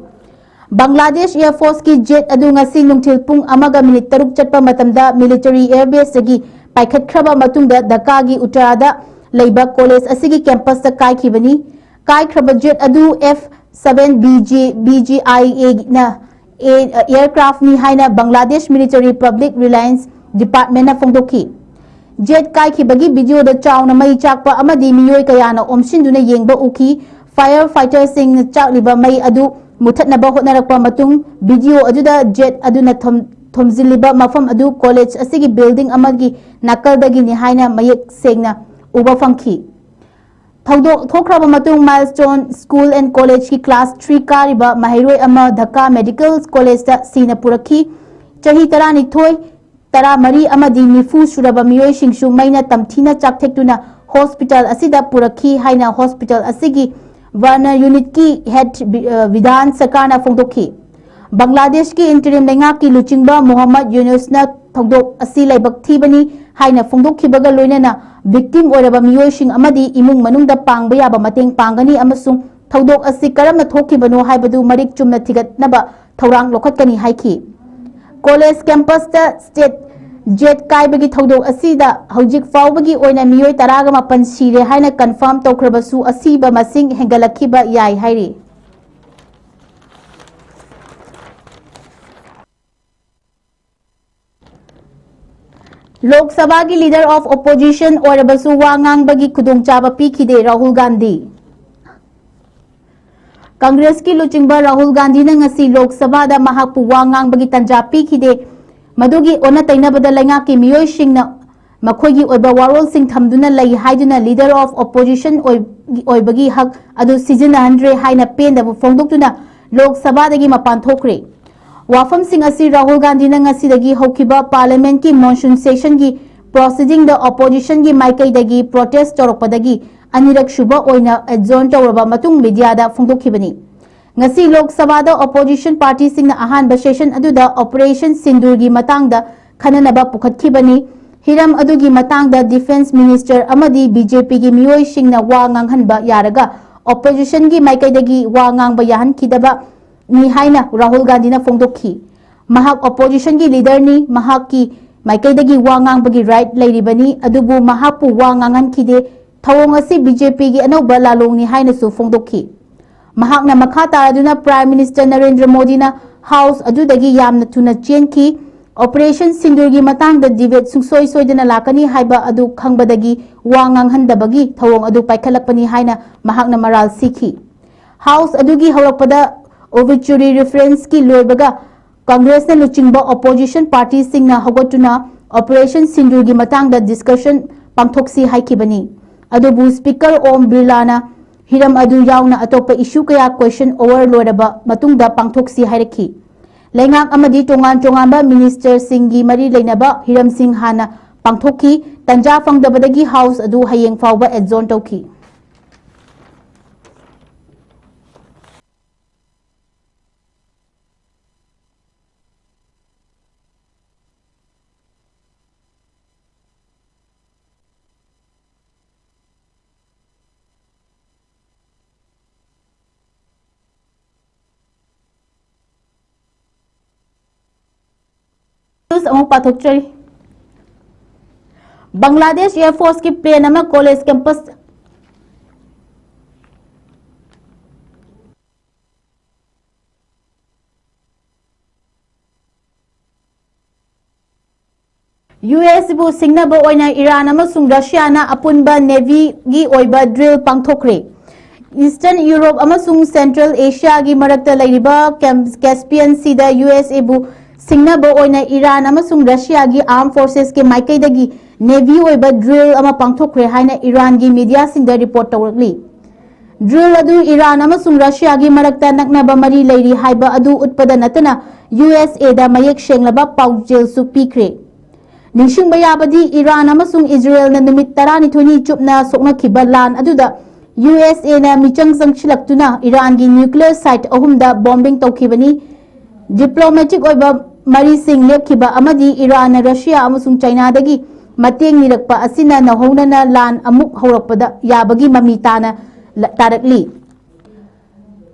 ꯕꯪꯒ꯭ꯂꯥꯗꯦꯁ Air Forceꯀꯤ jet ꯑꯗꯨ ꯉꯁꯤ ꯅꯨꯡꯊꯤꯜ ꯄꯨꯡ ꯑꯃꯒ minute ꯇꯔꯨꯛ ꯆꯠꯄ ꯃꯇꯝꯗ military air baseꯇꯒꯤ ꯄꯥꯏꯈꯠꯈ꯭ꯔꯕ ꯃꯇꯨꯡꯗ ꯙꯥꯀꯥꯒꯤ ꯎꯇꯔꯥꯗ ꯂꯩꯕ college ꯑꯁꯤꯒꯤ campusꯇ ꯀꯥꯏꯈꯤꯕꯅꯤ꯫ ꯀꯥꯏꯈ꯭ꯔꯕ jet ꯑꯗꯨ F seven B G, B G I Aꯅ ꯑꯦ-, aircraftꯅꯤ ꯍꯥꯏꯅ ꯕꯪꯒ꯭ꯂꯥꯗꯦꯁ Military Public Relations Departmentꯅ ꯐꯣꯡꯗꯣꯛꯈꯤ꯫ Jet ꯀꯥꯏꯈꯤꯕꯒꯤ videoꯗ ꯆꯥꯎꯅ ꯃꯩ ꯆꯥꯛꯄ ꯑꯃꯗꯤ ꯃꯤꯑꯣꯏ ꯀꯌꯥꯅ ꯑꯣꯝꯁꯤꯟꯗꯨꯅ ꯌꯦꯡꯕ ꯎꯈꯤ꯫ Fire fighterꯁꯤꯡꯅ ꯆꯥꯛꯂꯤꯕ ꯃꯩ ꯑꯗꯨ ꯃꯨꯊꯠꯅꯕ ꯍꯣꯠꯅꯔꯛꯄ ꯃꯇꯨꯡ video ꯑꯗꯨꯗ jet ꯑꯗꯨꯅ ꯊꯣꯝ-, ꯊꯣꯝꯖꯤꯜꯂꯤꯕ ꯃꯐꯝ ꯑꯗꯨ ꯀꯣꯂꯦꯖ ꯑꯁꯤꯒꯤ ꯕꯤꯜꯗꯤꯡ ꯑꯃꯒꯤ ꯅꯥꯀꯜꯗꯒꯤꯅꯤ ꯍꯥꯏꯅ ꯃꯌꯦꯛ ꯁꯦꯡꯅ ꯎꯕ ꯐꯪꯈꯤ꯫ ꯊꯧꯗꯣꯛ ꯊꯣꯛꯈ꯭ꯔꯕ ꯃꯇꯨꯡ Milestone School and Collegeꯀꯤ class three ꯀꯥꯔꯤꯕ ꯃꯍꯩꯔꯣꯏ ꯑꯃ ꯙꯀꯥ ꯃꯦꯗꯤꯀꯦꯜ ꯀꯣꯂꯦꯖꯇ ꯁꯤꯅ ꯄꯨꯔꯛꯈꯤ꯫ ꯆꯍꯤ ꯇꯔꯥꯅꯤꯊꯣꯏ, ꯇꯔꯥꯃꯔꯤ ꯑꯃꯗꯤ ꯅꯤꯐꯨ ꯁꯨꯔꯕ ꯃꯤꯑꯣꯏꯁꯤꯡꯁꯨ ꯃꯩꯅ ꯇꯝꯊꯤꯅ ꯆꯥꯛꯊꯦꯛꯇꯨꯅ ꯍꯣꯁꯄꯤꯇꯥꯜ ꯑꯁꯤꯗ ꯄꯨꯔꯛꯈꯤ ꯍꯥꯏꯅ ꯍꯣꯁꯄꯤꯇꯥꯜ ꯑꯁꯤꯒꯤ ꯕꯔꯅ ꯌꯨꯅꯤꯠꯀꯤ ꯍꯦꯗ ꯕꯤ-, ꯑ, ꯕꯤꯙꯥꯟ ꯁꯔꯀꯥꯔꯅ ꯐꯣꯡꯗꯣꯛꯈꯤ꯫ ꯕꯪꯒ꯭ꯂꯥꯗꯦꯁꯀꯤ interim ꯂꯩꯉꯥꯛꯀꯤ ꯂꯨꯆꯤꯡꯕ ꯃꯣꯍꯝꯃꯗ ꯌꯨꯅꯨꯁꯅ ꯊꯧꯗꯣꯛ ꯑꯁꯤ ꯂꯥꯏꯕꯛ ꯊꯤꯕꯅꯤ ꯍꯥꯏꯅ ꯐꯣꯡꯗꯣꯛꯈꯤꯕꯒ ꯂꯣꯏꯅꯅ victim ꯑꯣꯏꯔꯕ ꯃꯤꯑꯣꯏꯁꯤꯡ ꯑꯃꯗꯤ ꯏꯃꯨꯡ ꯃꯅꯨꯡꯗ ꯄꯥꯡꯕ ꯌꯥꯕ ꯃꯇꯦꯡ ꯄꯥꯡꯒꯅꯤ ꯑꯃꯁꯨꯡ ꯊꯧꯗꯣꯛ ꯑꯁꯤ ꯀꯔꯝꯅ ꯊꯣꯛꯈꯤꯕꯅꯣ ꯍꯥꯏꯕꯗꯨ ꯃꯔꯤꯛ ꯆꯨꯝꯅ ꯊꯤꯒꯠꯅꯕ ꯊꯧꯔꯥꯡ ꯂꯧꯈꯠꯀꯅꯤ ꯍꯥꯏꯈꯤ꯫ ꯀꯣꯂꯦꯖ ꯀꯦꯝꯄꯁꯇ ꯁ꯭ꯇꯦꯠ ꯖꯦꯠ ꯀꯥꯏꯕꯒꯤ ꯊꯧꯗꯣꯛ ꯑꯁꯤꯗ ꯍꯧꯖꯤꯛ ꯐꯥꯎꯕꯒꯤ ꯑꯣꯏꯅ ꯃꯤꯑꯣꯏ ꯇꯔꯥꯒ ꯃꯥꯄꯟ ꯁꯤꯔꯦ ꯍꯥꯏꯅ confirm ꯇꯧꯈ꯭ꯔꯕꯁꯨ ꯑꯁꯤꯕ ꯃꯁꯤꯡ ꯍꯦꯟꯒꯠꯂꯛꯈꯤꯕ ꯌꯥꯏ ꯍꯥꯏꯔꯤ꯫ ꯂꯣꯛ ꯁꯚꯥꯒꯤ leader of opposition ꯑꯣꯏꯔꯕꯁꯨ ꯋꯥ ꯉꯥꯡꯕꯒꯤ ꯈꯨꯗꯣꯡꯆꯥꯕ ꯄꯤꯈꯤꯗꯦ ꯔꯥꯍꯨꯜ ꯒꯥꯟꯙꯤ꯫ ꯀꯪꯒ꯭ꯔꯦꯁꯀꯤ ꯂꯨꯆꯤꯡꯕ ꯔꯥꯍꯨꯜ ꯒꯥꯟꯙꯤꯅ ꯉꯁꯤ ꯂꯣꯛ ꯁꯚꯥꯗ ꯃꯍꯥꯛꯄꯨ ꯋꯥ ꯉꯥꯡꯕꯒꯤ ꯇꯥꯟꯖꯥ ꯄꯤꯈꯤꯗꯦ꯫ ꯃꯗꯨꯒꯤ ꯑꯣꯟꯅ ꯇꯩꯅꯕꯗ ꯂꯩꯉꯥꯛꯀꯤ ꯃꯤꯑꯣꯏꯁꯤꯡꯅ ꯃꯈꯣꯏꯒꯤ ꯑꯣꯏꯕ ꯋꯥꯔꯣꯜꯁꯤꯡ ꯊꯝꯗꯨꯅ ꯂꯩ ꯍꯥꯏꯗꯨꯅ leader of opposition ꯑꯣꯏ-, ꯑꯣꯏꯕꯒꯤ ꯍꯛ ꯑꯗꯨ ꯁꯤꯖꯤꯟꯅꯍꯟꯗ꯭ꯔꯦ ꯍꯥꯏꯅ ꯄꯦꯟꯗꯕ ꯐꯣꯡꯗꯣꯛꯇꯨꯅ ꯂꯣꯛ ꯁꯚꯥꯗꯒꯤ ꯃꯄꯥꯟ ꯊꯣꯛꯈ꯭ꯔꯦ꯫ ꯋꯥꯐꯝꯁꯤꯡ ꯑꯁꯤ ꯔꯥꯍꯨꯜ ꯒꯥꯟꯙꯤꯅ ꯉꯁꯤꯗꯒꯤ ꯍꯧꯈꯤꯕ parliamentꯀꯤ monsoon sessionꯒꯤ proceedingꯗ oppositionꯒꯤ ꯃꯥꯏꯀꯩꯗꯒꯤ protest ꯇꯧꯔꯛꯄꯗꯒꯤ ꯑꯅꯤꯔꯛ ꯁꯨꯕ ꯑꯣꯏꯅ adjourn ꯇꯧꯔꯕ ꯃꯇꯨꯡ mediaꯗ ꯐꯣꯡꯗꯣꯛꯈꯤꯕꯅꯤ꯫ ꯉꯁꯤ ꯂꯣꯛ ꯁꯚꯥꯗ opposition partyꯁꯤꯡꯅ ꯑꯍꯥꯟꯕ session ꯑꯗꯨꯗ Operation Sindoorꯒꯤ ꯃꯇꯥꯡꯗ ꯈꯟꯅꯅꯕ ꯄꯨꯈꯠꯈꯤꯕꯅꯤ꯫ ꯍꯤꯔꯝ ꯑꯗꯨꯒꯤ ꯃꯇꯥꯡꯗ defence minister ꯑꯃꯗꯤ BJPꯒꯤ ꯃꯤꯑꯣꯏꯁꯤꯡꯅ ꯋꯥ ꯉꯥꯡꯍꯟꯕ ꯌꯥꯔꯒ oppositionꯒꯤ ꯃꯥꯏꯀꯩꯗꯒꯤ ꯋꯥ ꯉꯥꯡꯕ ꯌꯥꯍꯟꯈꯤꯗꯕꯅꯤ ꯍꯥꯏꯅ ꯔꯥꯍꯨꯜ ꯒꯥꯟꯙꯤꯅ ꯐꯣꯡꯗꯣꯛꯈꯤ꯫ ꯃꯍꯥꯛ oppositionꯒꯤ leaderꯅꯤ, ꯃꯍꯥꯛꯀꯤ ꯃꯥꯏꯀꯩꯗꯒꯤ ꯋꯥ ꯉꯥꯡꯕꯒꯤ right ꯂꯩꯔꯤꯕꯅꯤ, ꯑꯗꯨꯕꯨ ꯃꯍꯥꯛꯄꯨ ꯋꯥ ꯉꯥꯡꯍꯟꯈꯤꯗꯦ꯫ ꯊꯧꯑꯣꯡ ꯑꯁꯤ BJPꯒꯤ ꯑꯅꯧꯕ ꯂꯥꯂꯣꯡꯅꯤ ꯍꯥꯏꯅꯁꯨ ꯐꯣꯡꯗꯣꯛꯈꯤ꯫ ꯃꯍꯥꯛꯅ ꯃꯈꯥ ꯇꯥꯔꯗꯨꯅ Prime Minister ꯅꯔꯦꯟꯗ꯭ꯔ ꯃꯣꯗꯤꯅ House ꯑꯗꯨꯗꯒꯤ ꯌꯥꯝꯅ ꯊꯨꯅ ꯆꯦꯟꯈꯤ꯫ Operation Sindoorꯒꯤ ꯃꯇꯥꯡꯗ debate ꯁꯨꯡꯁꯣꯏ ꯁꯣꯏꯗꯅ ꯂꯥꯛꯀꯅꯤ ꯍꯥꯏꯕ ꯑꯗꯨ ꯈꯪꯕꯗꯒꯤ ꯋꯥ ꯉꯥꯡꯍꯟꯗꯕꯒꯤ ꯊꯧꯑꯣꯡ ꯑꯗꯨ ꯄꯥꯏꯈꯠꯂꯛꯄꯅꯤ ꯍꯥꯏꯅ ꯃꯍꯥꯛꯅ ꯃꯔꯥꯜ ꯁꯤꯈꯤ꯫ House ꯑꯗꯨꯒꯤ ꯍꯧꯔꯛꯄꯗ obituary referenceꯀꯤ ꯂꯣꯏꯕꯒ ꯀꯪꯒ꯭ꯔꯦꯁꯅ ꯂꯨꯆꯤꯡꯕ opposition partyꯁꯤꯡꯅ ꯍꯧꯒꯠꯇꯨꯅ Operation ꯁꯤꯟꯗꯨꯔꯒꯤ ꯃꯇꯥꯡꯗ discussion ꯄꯥꯡꯊꯣꯛꯁꯤ ꯍꯥꯏꯈꯤꯕꯅꯤ꯫ ꯑꯗꯨꯕꯨ Speaker ꯑꯣꯝ ꯕꯤꯔꯂꯥꯅ ꯍꯤꯔꯝ ꯑꯗꯨ ꯌꯥꯎꯅ ꯑꯇꯣꯞꯄ issue ꯀꯌꯥ question hour ꯂꯣꯏꯔꯕ ꯃꯇꯨꯡꯗ ꯄꯥꯡꯊꯣꯛꯁꯤ ꯍꯥꯏꯔꯛꯈꯤ꯫ ꯂꯩꯉꯥꯛ ꯑꯃꯗꯤ ꯇꯣꯉꯥꯟ ꯇꯣꯉꯥꯟꯕ ministerꯁꯤꯡꯒꯤ ꯃꯔꯤ ꯂꯩꯅꯕ ꯍꯤꯔꯝꯁꯤꯡ ꯍꯥꯟꯅ ꯄꯥꯡꯊꯣꯛꯈꯤ꯫ ꯇꯟꯖꯥ ꯐꯪꯗꯕꯗꯒꯤ House ꯑꯗꯨ ꯍꯌꯦꯡ ꯐꯥꯎꯕ adjourn ꯇꯧꯈꯤ꯫ News ꯑꯃꯨꯛ ꯄꯥꯊꯣꯛꯆꯔꯤ꯫ ꯕꯪꯒ꯭ꯂꯥꯗꯦꯁ Air Forceꯀꯤ plane ꯑꯃ college campus USꯕꯨ ꯁꯤꯡꯅꯕ ꯑꯣꯏꯅ ꯏꯔꯥꯟ ꯑꯃꯁꯨꯡ ꯔꯁꯤꯌꯥꯅ ꯑꯄꯨꯟꯕ Navyꯒꯤ ꯑꯣꯏꯕ drill ꯄꯥꯡꯊꯣꯛꯈ꯭ꯔꯦ꯫ Eastern Europe ꯑꯃꯁꯨꯡ Central Asiaꯒꯤ ꯃꯔꯛꯇ ꯂꯩꯔꯤꯕ Cam-, Caspian Seaꯗ USAꯕꯨ ꯁꯤꯡꯅꯕ ꯑꯣꯏꯅ ꯏꯔꯥꯟ ꯑꯃꯁꯨꯡ ꯔꯁꯤꯌꯥꯒꯤ armed forcesꯀꯤ ꯃꯥꯏꯀꯩꯗꯒꯤ Navy ꯑꯣꯏꯕ drill ꯑꯃ ꯄꯥꯡꯊꯣꯛꯈ꯭ꯔꯦ ꯍꯥꯏꯅ ꯏꯔꯥꯟꯒꯤ mediaꯁꯤꯡꯗ report ꯇꯧꯔꯛꯂꯤ꯫ Drill ꯑꯗꯨ ꯏꯔꯥꯟ ꯑꯃꯁꯨꯡ ꯔꯁꯤꯌꯥꯒꯤ ꯃꯔꯛꯇ ꯅꯛꯅꯕ ꯃꯔꯤ ꯂꯩꯔꯤ ꯍꯥꯏꯕ ꯑꯗꯨ ꯎꯠꯄꯗ ꯅꯠꯇꯅ USAꯗ ꯃꯌꯦꯛ ꯁꯦꯡꯂꯕ ꯄꯥꯎꯖꯦꯜꯁꯨ ꯄꯤꯈ꯭ꯔꯦ꯫ ꯅꯤꯡꯁꯤꯡꯕ ꯌꯥꯕꯗꯤ ꯏꯔꯥꯟ ꯑꯃꯁꯨꯡ ꯏꯖꯔꯦꯜꯅ ꯅꯨꯃꯤꯠ ꯇꯔꯥꯅꯤꯊꯣꯏꯅꯤ ꯆꯨꯞꯅ ꯁꯣꯛꯅꯈꯤꯕ ꯂꯥꯟ ꯑꯗꯨꯗ USAꯅ ꯃꯤꯆꯪ ꯆꯪꯁꯤꯜꯂꯛꯇꯨꯅ ꯏꯔꯥꯟꯒꯤ nuclear site ꯑꯍꯨꯝꯗ bombing ꯇꯧꯈꯤꯕꯅꯤ꯫ Diplomatic ꯑꯣꯏꯕ ꯃꯔꯤꯁꯤꯡ ꯂꯦꯞꯈꯤꯕ ꯑꯃꯗꯤ ꯏꯔꯥꯟꯅ ꯔꯁꯤꯌꯥ ꯑꯃꯁꯨꯡ ꯆꯥꯏꯅꯥꯗꯒꯤ ꯃꯇꯦꯡ ꯅꯤꯔꯛꯄ ꯑꯁꯤꯅ ꯅꯧꯍꯧꯅꯅ ꯂꯥꯟ ꯑꯃꯨꯛ ꯍꯧꯔꯛꯄꯗ ꯌꯥꯕꯒꯤ ꯃꯃꯤ ꯇꯥꯅ ꯂ-, ꯇꯥꯔꯛꯂꯤ꯫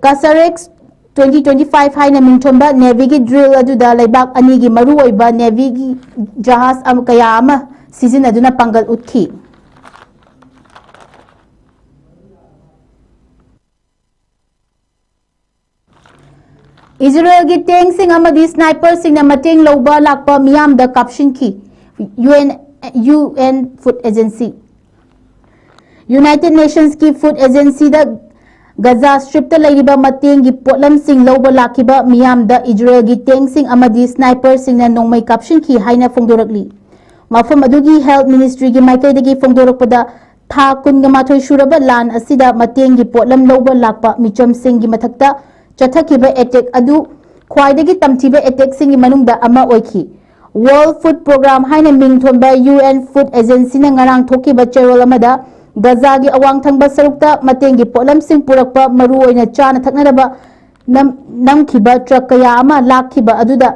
Kasarex twenty twenty-five ꯍꯥꯏꯅ ꯃꯤꯡꯊꯣꯟꯕ Navyꯒꯤ drill ꯑꯗꯨꯗ ꯂꯩꯕꯥꯛ ꯑꯅꯤꯒꯤ ꯃꯔꯨꯑꯣꯏꯕ Navyꯒꯤ ꯖꯍꯥꯖ ꯑꯃ, ꯀꯌꯥ ꯑꯃ ꯁꯤꯖꯤꯟꯅꯗꯨꯅ ꯄꯥꯡꯒꯜ ꯎꯠꯈꯤ꯫ ꯏꯖꯔꯦꯜꯒꯤ tankꯁꯤꯡ ꯑꯃꯗꯤ sniperꯁꯤꯡꯅ ꯃꯇꯦꯡ ꯂꯧꯕ ꯂꯥꯛꯄ ꯃꯤꯌꯥꯝꯗ ꯀꯥꯞꯁꯤꯟꯈꯤ꯫ UN, UN Food Agency꯫ United Nationsꯀꯤ Food Agencyꯗ ꯒꯖꯥ strip ꯂꯩꯔꯤꯕ ꯃꯇꯦꯡꯒꯤ ꯄꯣꯠꯂꯝꯁꯤꯡ ꯂꯧꯕ ꯂꯥꯛꯈꯤꯕ ꯃꯤꯌꯥꯝꯗ ꯏꯖꯔꯦꯜꯒꯤ ꯇꯦꯡꯁꯤꯡ ꯑꯃꯗꯤ ꯁ꯭ꯅꯥꯏꯄꯔꯁꯤꯡꯅ ꯅꯣꯡꯃꯩ ꯀꯥꯞꯁꯤꯟꯈꯤ ꯍꯥꯏꯅ ꯐꯣꯡꯗꯣꯔꯛꯂꯤ꯫ ꯃꯐꯝ ꯑꯗꯨꯒꯤ ꯍꯦꯜꯊ ꯃꯤꯅꯤꯁꯇ꯭ꯔꯤꯒꯤ ꯃꯥꯏꯀꯩꯗꯒꯤ ꯐꯣꯡꯗꯣꯔꯛꯄꯗ, ꯊꯥ ꯀꯨꯟꯒ ꯃꯥꯊꯣꯏ ꯁꯨꯔꯕ ꯂꯥꯟ ꯑꯁꯤꯗ ꯃꯇꯦꯡꯒꯤ ꯄꯣꯠꯂꯝ ꯂꯧꯕ ꯂꯥꯛꯄ ꯃꯤꯆꯝꯁꯤꯡꯒꯤ ꯃꯊꯛꯇ ꯆꯠꯊꯈꯤꯕ ꯑꯦꯇꯦꯛ ꯑꯗꯨ ꯈ꯭ꯋꯥꯏꯗꯒꯤ ꯇꯝꯊꯤꯕ ꯑꯦꯇꯦꯛꯁꯤꯡꯒꯤ ꯃꯅꯨꯡꯗ ꯑꯃ ꯑꯣꯏꯈꯤ꯫ World Food Programme ꯍꯥꯏꯅ ꯃꯤꯡ ꯊꯣꯟꯕ ꯌꯨ ꯑꯦꯟ ꯐꯨꯗ ꯑꯦꯖꯦꯟꯁꯤꯅ ꯉꯔꯥꯡ ꯊꯣꯛꯈꯤꯕ ꯆꯦꯔꯣꯜ ꯑꯃꯗ, ꯒꯖꯥꯒꯤ ꯑꯋꯥꯡ ꯊꯪꯕ ꯁꯔꯨꯛꯇ ꯃꯇꯦꯡꯒꯤ ꯄꯣꯠꯂꯝꯁꯤꯡ ꯄꯨꯔꯛꯄ, ꯃꯔꯨꯑꯣꯏꯅ ꯆꯥꯅ ꯊꯛꯅꯅꯕ ꯅꯝ-, ꯅꯝꯈꯤꯕ ꯇ꯭ꯔꯛ ꯀꯌꯥ ꯑꯃ ꯂꯥꯛꯈꯤꯕ ꯑꯗꯨꯗ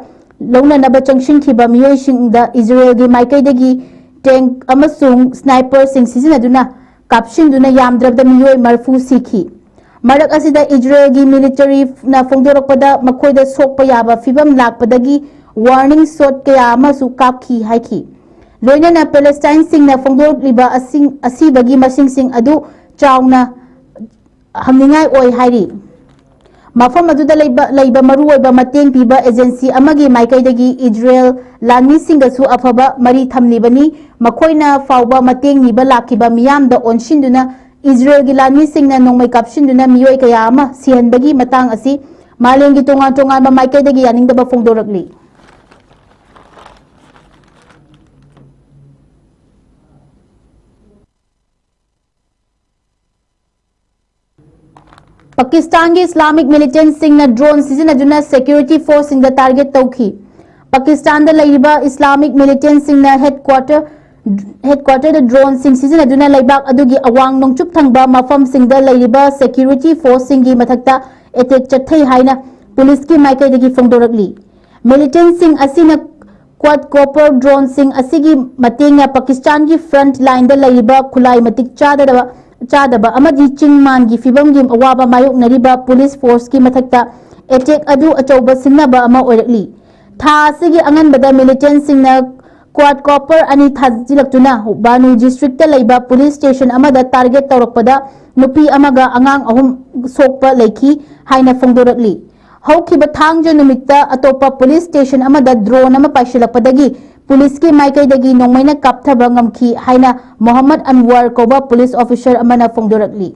ꯂꯧꯅꯅꯕ ꯆꯪꯁꯤꯟꯈꯤꯕ ꯃꯤꯑꯣꯏꯁꯤꯡꯗ ꯏꯖꯔꯦꯜꯒꯤ ꯃꯥꯏꯀꯩꯗꯒꯤ ꯇꯦꯡꯛ ꯑꯃꯁꯨꯡ ꯁ꯭ꯅꯥꯏꯄꯔꯁꯤꯡ ꯁꯤꯖꯤꯟꯅꯗꯨꯅ ꯀꯥꯞꯁꯤꯟꯗꯨꯅ ꯌꯥꯝꯗ꯭ꯔꯕꯗ ꯃꯤꯑꯣꯏ ꯃꯔꯤꯐꯨ ꯁꯤꯈꯤ꯫ ꯃꯔꯛ ꯑꯁꯤꯗ ꯏꯖꯔꯦꯜꯒꯤ ꯃꯤꯂꯤꯇꯔꯤꯅ ꯐꯣꯡꯗꯣꯔꯛꯄꯗ, ꯃꯈꯣꯏꯗ ꯁꯣꯛꯄ ꯌꯥꯕ ꯐꯤꯚꯝ ꯂꯥꯛꯄꯗꯒꯤ ꯋꯥꯔꯅꯤꯡ ꯁꯣꯠ ꯀꯌꯥ ꯑꯃꯁꯨ ꯀꯥꯞꯈꯤ ꯍꯥꯏꯈꯤ꯫ ꯂꯣꯏꯅꯅ ꯄꯦꯂꯦꯁꯇꯥꯏꯟꯁꯤꯡꯅ ꯐꯣꯡꯗꯣꯔꯛꯂꯤꯕ ꯑꯁꯤꯡ-, ꯑꯁꯤꯕꯒꯤ ꯃꯁꯤꯡꯁꯤꯡ ꯑꯗꯨ ꯆꯥꯎꯅ ꯍꯪꯅꯤꯡꯉꯥꯏ ꯑꯣꯏ ꯍꯥꯏꯔꯤ꯫ ꯃꯐꯝ ꯑꯗꯨꯗ ꯂꯩꯕ, ꯂꯩꯕ ꯃꯔꯨꯑꯣꯏꯕ ꯃꯇꯦꯡ ꯄꯤꯕ ꯑꯦꯖꯦꯟꯁꯤ ꯑꯃꯒꯤ ꯃꯥꯏꯀꯩꯗꯒꯤ ꯏꯖꯔꯦꯜ ꯂꯥꯟꯃꯤꯁꯤꯡꯒꯁꯨ ꯑꯐꯕ ꯃꯔꯤ ꯊꯝꯂꯤꯕꯅꯤ꯫ ꯃꯈꯣꯏꯅ ꯐꯥꯎꯕ ꯃꯇꯦꯡ ꯅꯤꯕ ꯂꯥꯛꯈꯤꯕ ꯃꯤꯌꯥꯝꯗ ꯑꯣꯟꯁꯤꯟꯗꯨꯅ ꯏꯖꯔꯦꯜꯒꯤ ꯂꯥꯟꯃꯤꯁꯤꯡꯅ ꯅꯣꯡꯃꯩ ꯀꯥꯞꯁꯤꯟꯗꯨꯅ ꯃꯤꯑꯣꯏ ꯀꯌꯥ ꯑꯃ ꯁꯤꯍꯟꯕꯒꯤ ꯃꯇꯥꯡ ꯑꯁꯤ ꯃꯥꯂꯦꯝꯒꯤ ꯇꯣꯉꯥꯟ ꯇꯣꯉꯥꯟꯕ ꯃꯥꯏꯀꯩꯗꯒꯤ ꯌꯥꯅꯤꯡꯗꯕ ꯐꯣꯡꯗꯣꯔꯛꯂꯤ꯫ ꯄꯥꯀꯤꯁꯇꯥꯟꯒꯤ ꯏꯁꯂꯥꯃꯤꯛ ꯃꯤꯂꯤꯇꯦꯟꯠꯁꯤꯡꯅ ꯗ꯭ꯔꯣꯟ ꯁꯤꯖꯤꯟꯅꯗꯨꯅ ꯁꯦꯀ꯭ꯌꯨꯔꯤꯇꯤ ꯐꯣꯔꯁꯁꯤꯡꯗ ꯇꯥꯔꯒꯦꯠ ꯇꯧꯈꯤ꯫ ꯄꯥꯀꯤꯁꯇꯥꯟꯗ ꯂꯩꯔꯤꯕ ꯏꯁꯂꯥꯃꯤꯛ ꯃꯤꯂꯤꯇꯦꯟꯠꯁꯤꯡꯅ ꯍꯦꯗꯀ꯭ꯋꯥꯇꯔ, ꯍꯦꯗꯀ꯭ꯋꯥꯇꯔꯗ ꯗ꯭ꯔꯣꯟꯁꯤꯡ ꯁꯤꯖꯤꯟꯅꯗꯨꯅ ꯂꯩꯕꯥꯛ ꯑꯗꯨꯒꯤ ꯑꯋꯥꯡ ꯅꯣꯡꯆꯨꯞ ꯊꯪꯕ ꯃꯐꯝꯁꯤꯡꯗ ꯂꯩꯔꯤꯕ ꯁꯦꯀ꯭ꯌꯨꯔꯤꯇꯤ ꯐꯣꯔꯁꯁꯤꯡꯒꯤ ꯃꯊꯛꯇ ꯑꯦꯇꯦꯛ ꯆꯠꯊꯩ ꯍꯥꯏꯅ ꯄꯨꯂꯤꯁꯀꯤ ꯃꯥꯏꯀꯩꯗꯒꯤ ꯐꯣꯡꯗꯣꯔꯛꯂꯤ꯫ ꯃꯤꯂꯤꯇꯦꯟꯠꯁꯤꯡ ꯑꯁꯤꯅ ꯀ꯭ꯋꯥꯗ ꯀꯣꯄꯔ ꯗ꯭ꯔꯣꯟꯁꯤꯡ ꯑꯁꯤꯒꯤ ꯃꯇꯦꯡꯅ ꯄꯥꯀꯤꯁꯇꯥꯟꯒꯤ ꯐ꯭ꯔꯟꯠ ꯂꯥꯏꯟꯗ ꯂꯩꯔꯤꯕ ꯈꯨꯠꯂꯥꯏ ꯃꯇꯤꯛ ꯆꯥꯗꯕ, ꯆꯥꯗꯕ ꯑꯃꯗꯤ ꯆꯤꯡ ꯃꯥꯟꯒꯤ ꯐꯤꯚꯝꯒꯤ ꯑꯋꯥꯕ ꯃꯥꯌꯣꯛꯅꯔꯤꯕ ꯄꯨꯂꯤꯁ ꯐꯣꯔꯁꯀꯤ ꯃꯊꯛꯇ ꯑꯦꯇꯦꯛ ꯑꯗꯨ ꯑꯆꯧꯕ ꯁꯤꯡꯅꯕ ꯑꯃ ꯑꯣꯏꯔꯛꯂꯤ꯫ ꯊꯥ ꯑꯁꯤꯒꯤ ꯑꯉꯟꯕꯗ ꯃꯤꯂꯤꯇꯦꯟꯠꯁꯤꯡꯅ ꯀ꯭ꯋꯥꯗ ꯀꯣꯄꯔ ꯑꯅꯤ ꯊꯥꯖꯤꯜꯂꯛꯇꯨꯅ ꯕꯥꯅꯨ ꯗꯤꯁꯇ꯭ꯔꯤꯛꯇ ꯂꯩꯕ ꯄꯨꯂꯤꯁ ꯁ꯭ꯇꯦꯁꯟ ꯑꯃꯗ ꯇꯥꯔꯒꯦꯠ ꯇꯧꯔꯛꯄꯗ ꯅꯨꯄꯤ ꯑꯃꯒ ꯑꯉꯥꯡ ꯑꯍꯨꯝ ꯁꯣꯛꯄ ꯂꯩꯈꯤ ꯍꯥꯏꯅ ꯐꯣꯡꯗꯣꯔꯛꯂꯤ꯫ ꯍꯧꯈꯤꯕ ꯊꯥꯡꯖ ꯅꯨꯃꯤꯠꯇ ꯑꯇꯣꯞꯄ ꯄꯨꯂꯤꯁ ꯁ꯭ꯇꯦꯁꯟ ꯑꯃꯗ ꯗ꯭ꯔꯣꯟ ꯑꯃ ꯄꯥꯏꯁꯤꯜꯂꯛꯄꯗꯒꯤ ꯄꯨꯂꯤꯁꯀꯤ ꯃꯥꯏꯀꯩꯗꯒꯤ ꯅꯣꯡꯃꯩꯅ ꯀꯥꯞꯊꯕ ꯉꯝꯈꯤ ꯍꯥꯏꯅ ꯃꯣꯍꯝꯃꯗ ꯑꯟꯋꯔ ꯀꯧꯕ ꯄꯨꯂꯤꯁ ꯑꯣꯐꯤꯁꯔ ꯑꯃꯅ ꯐꯣꯡꯗꯣꯔꯛꯂꯤ꯫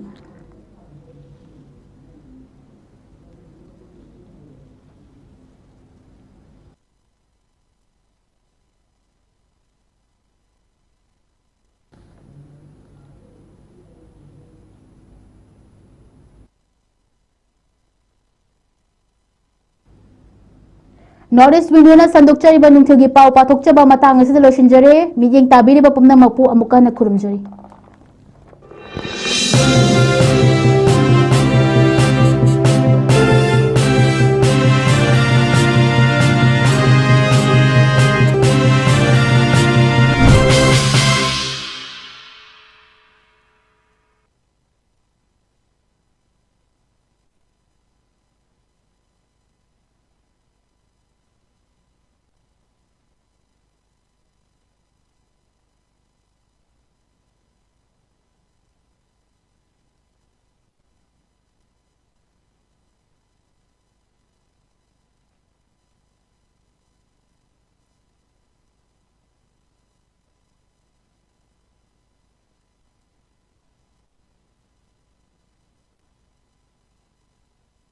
North East Window ꯅ ꯁꯟꯗꯣꯛꯆꯔꯤꯕ ꯅꯨꯡꯊꯤꯜꯒꯤ ꯄꯥꯎ ꯄꯥꯊꯣꯛꯆꯕ ꯃꯇꯥꯡ ꯑꯁꯤꯗ ꯂꯣꯏꯁꯤꯟꯖꯔꯦ꯫ ꯃꯤꯠꯌꯦꯡ ꯇꯥꯕꯤꯔꯤꯕ ꯄꯨꯝꯅꯃꯛꯄꯨ ꯑꯃꯨꯛ ꯍꯟꯅ ꯈꯨꯔꯨꯝꯖꯔꯤ꯫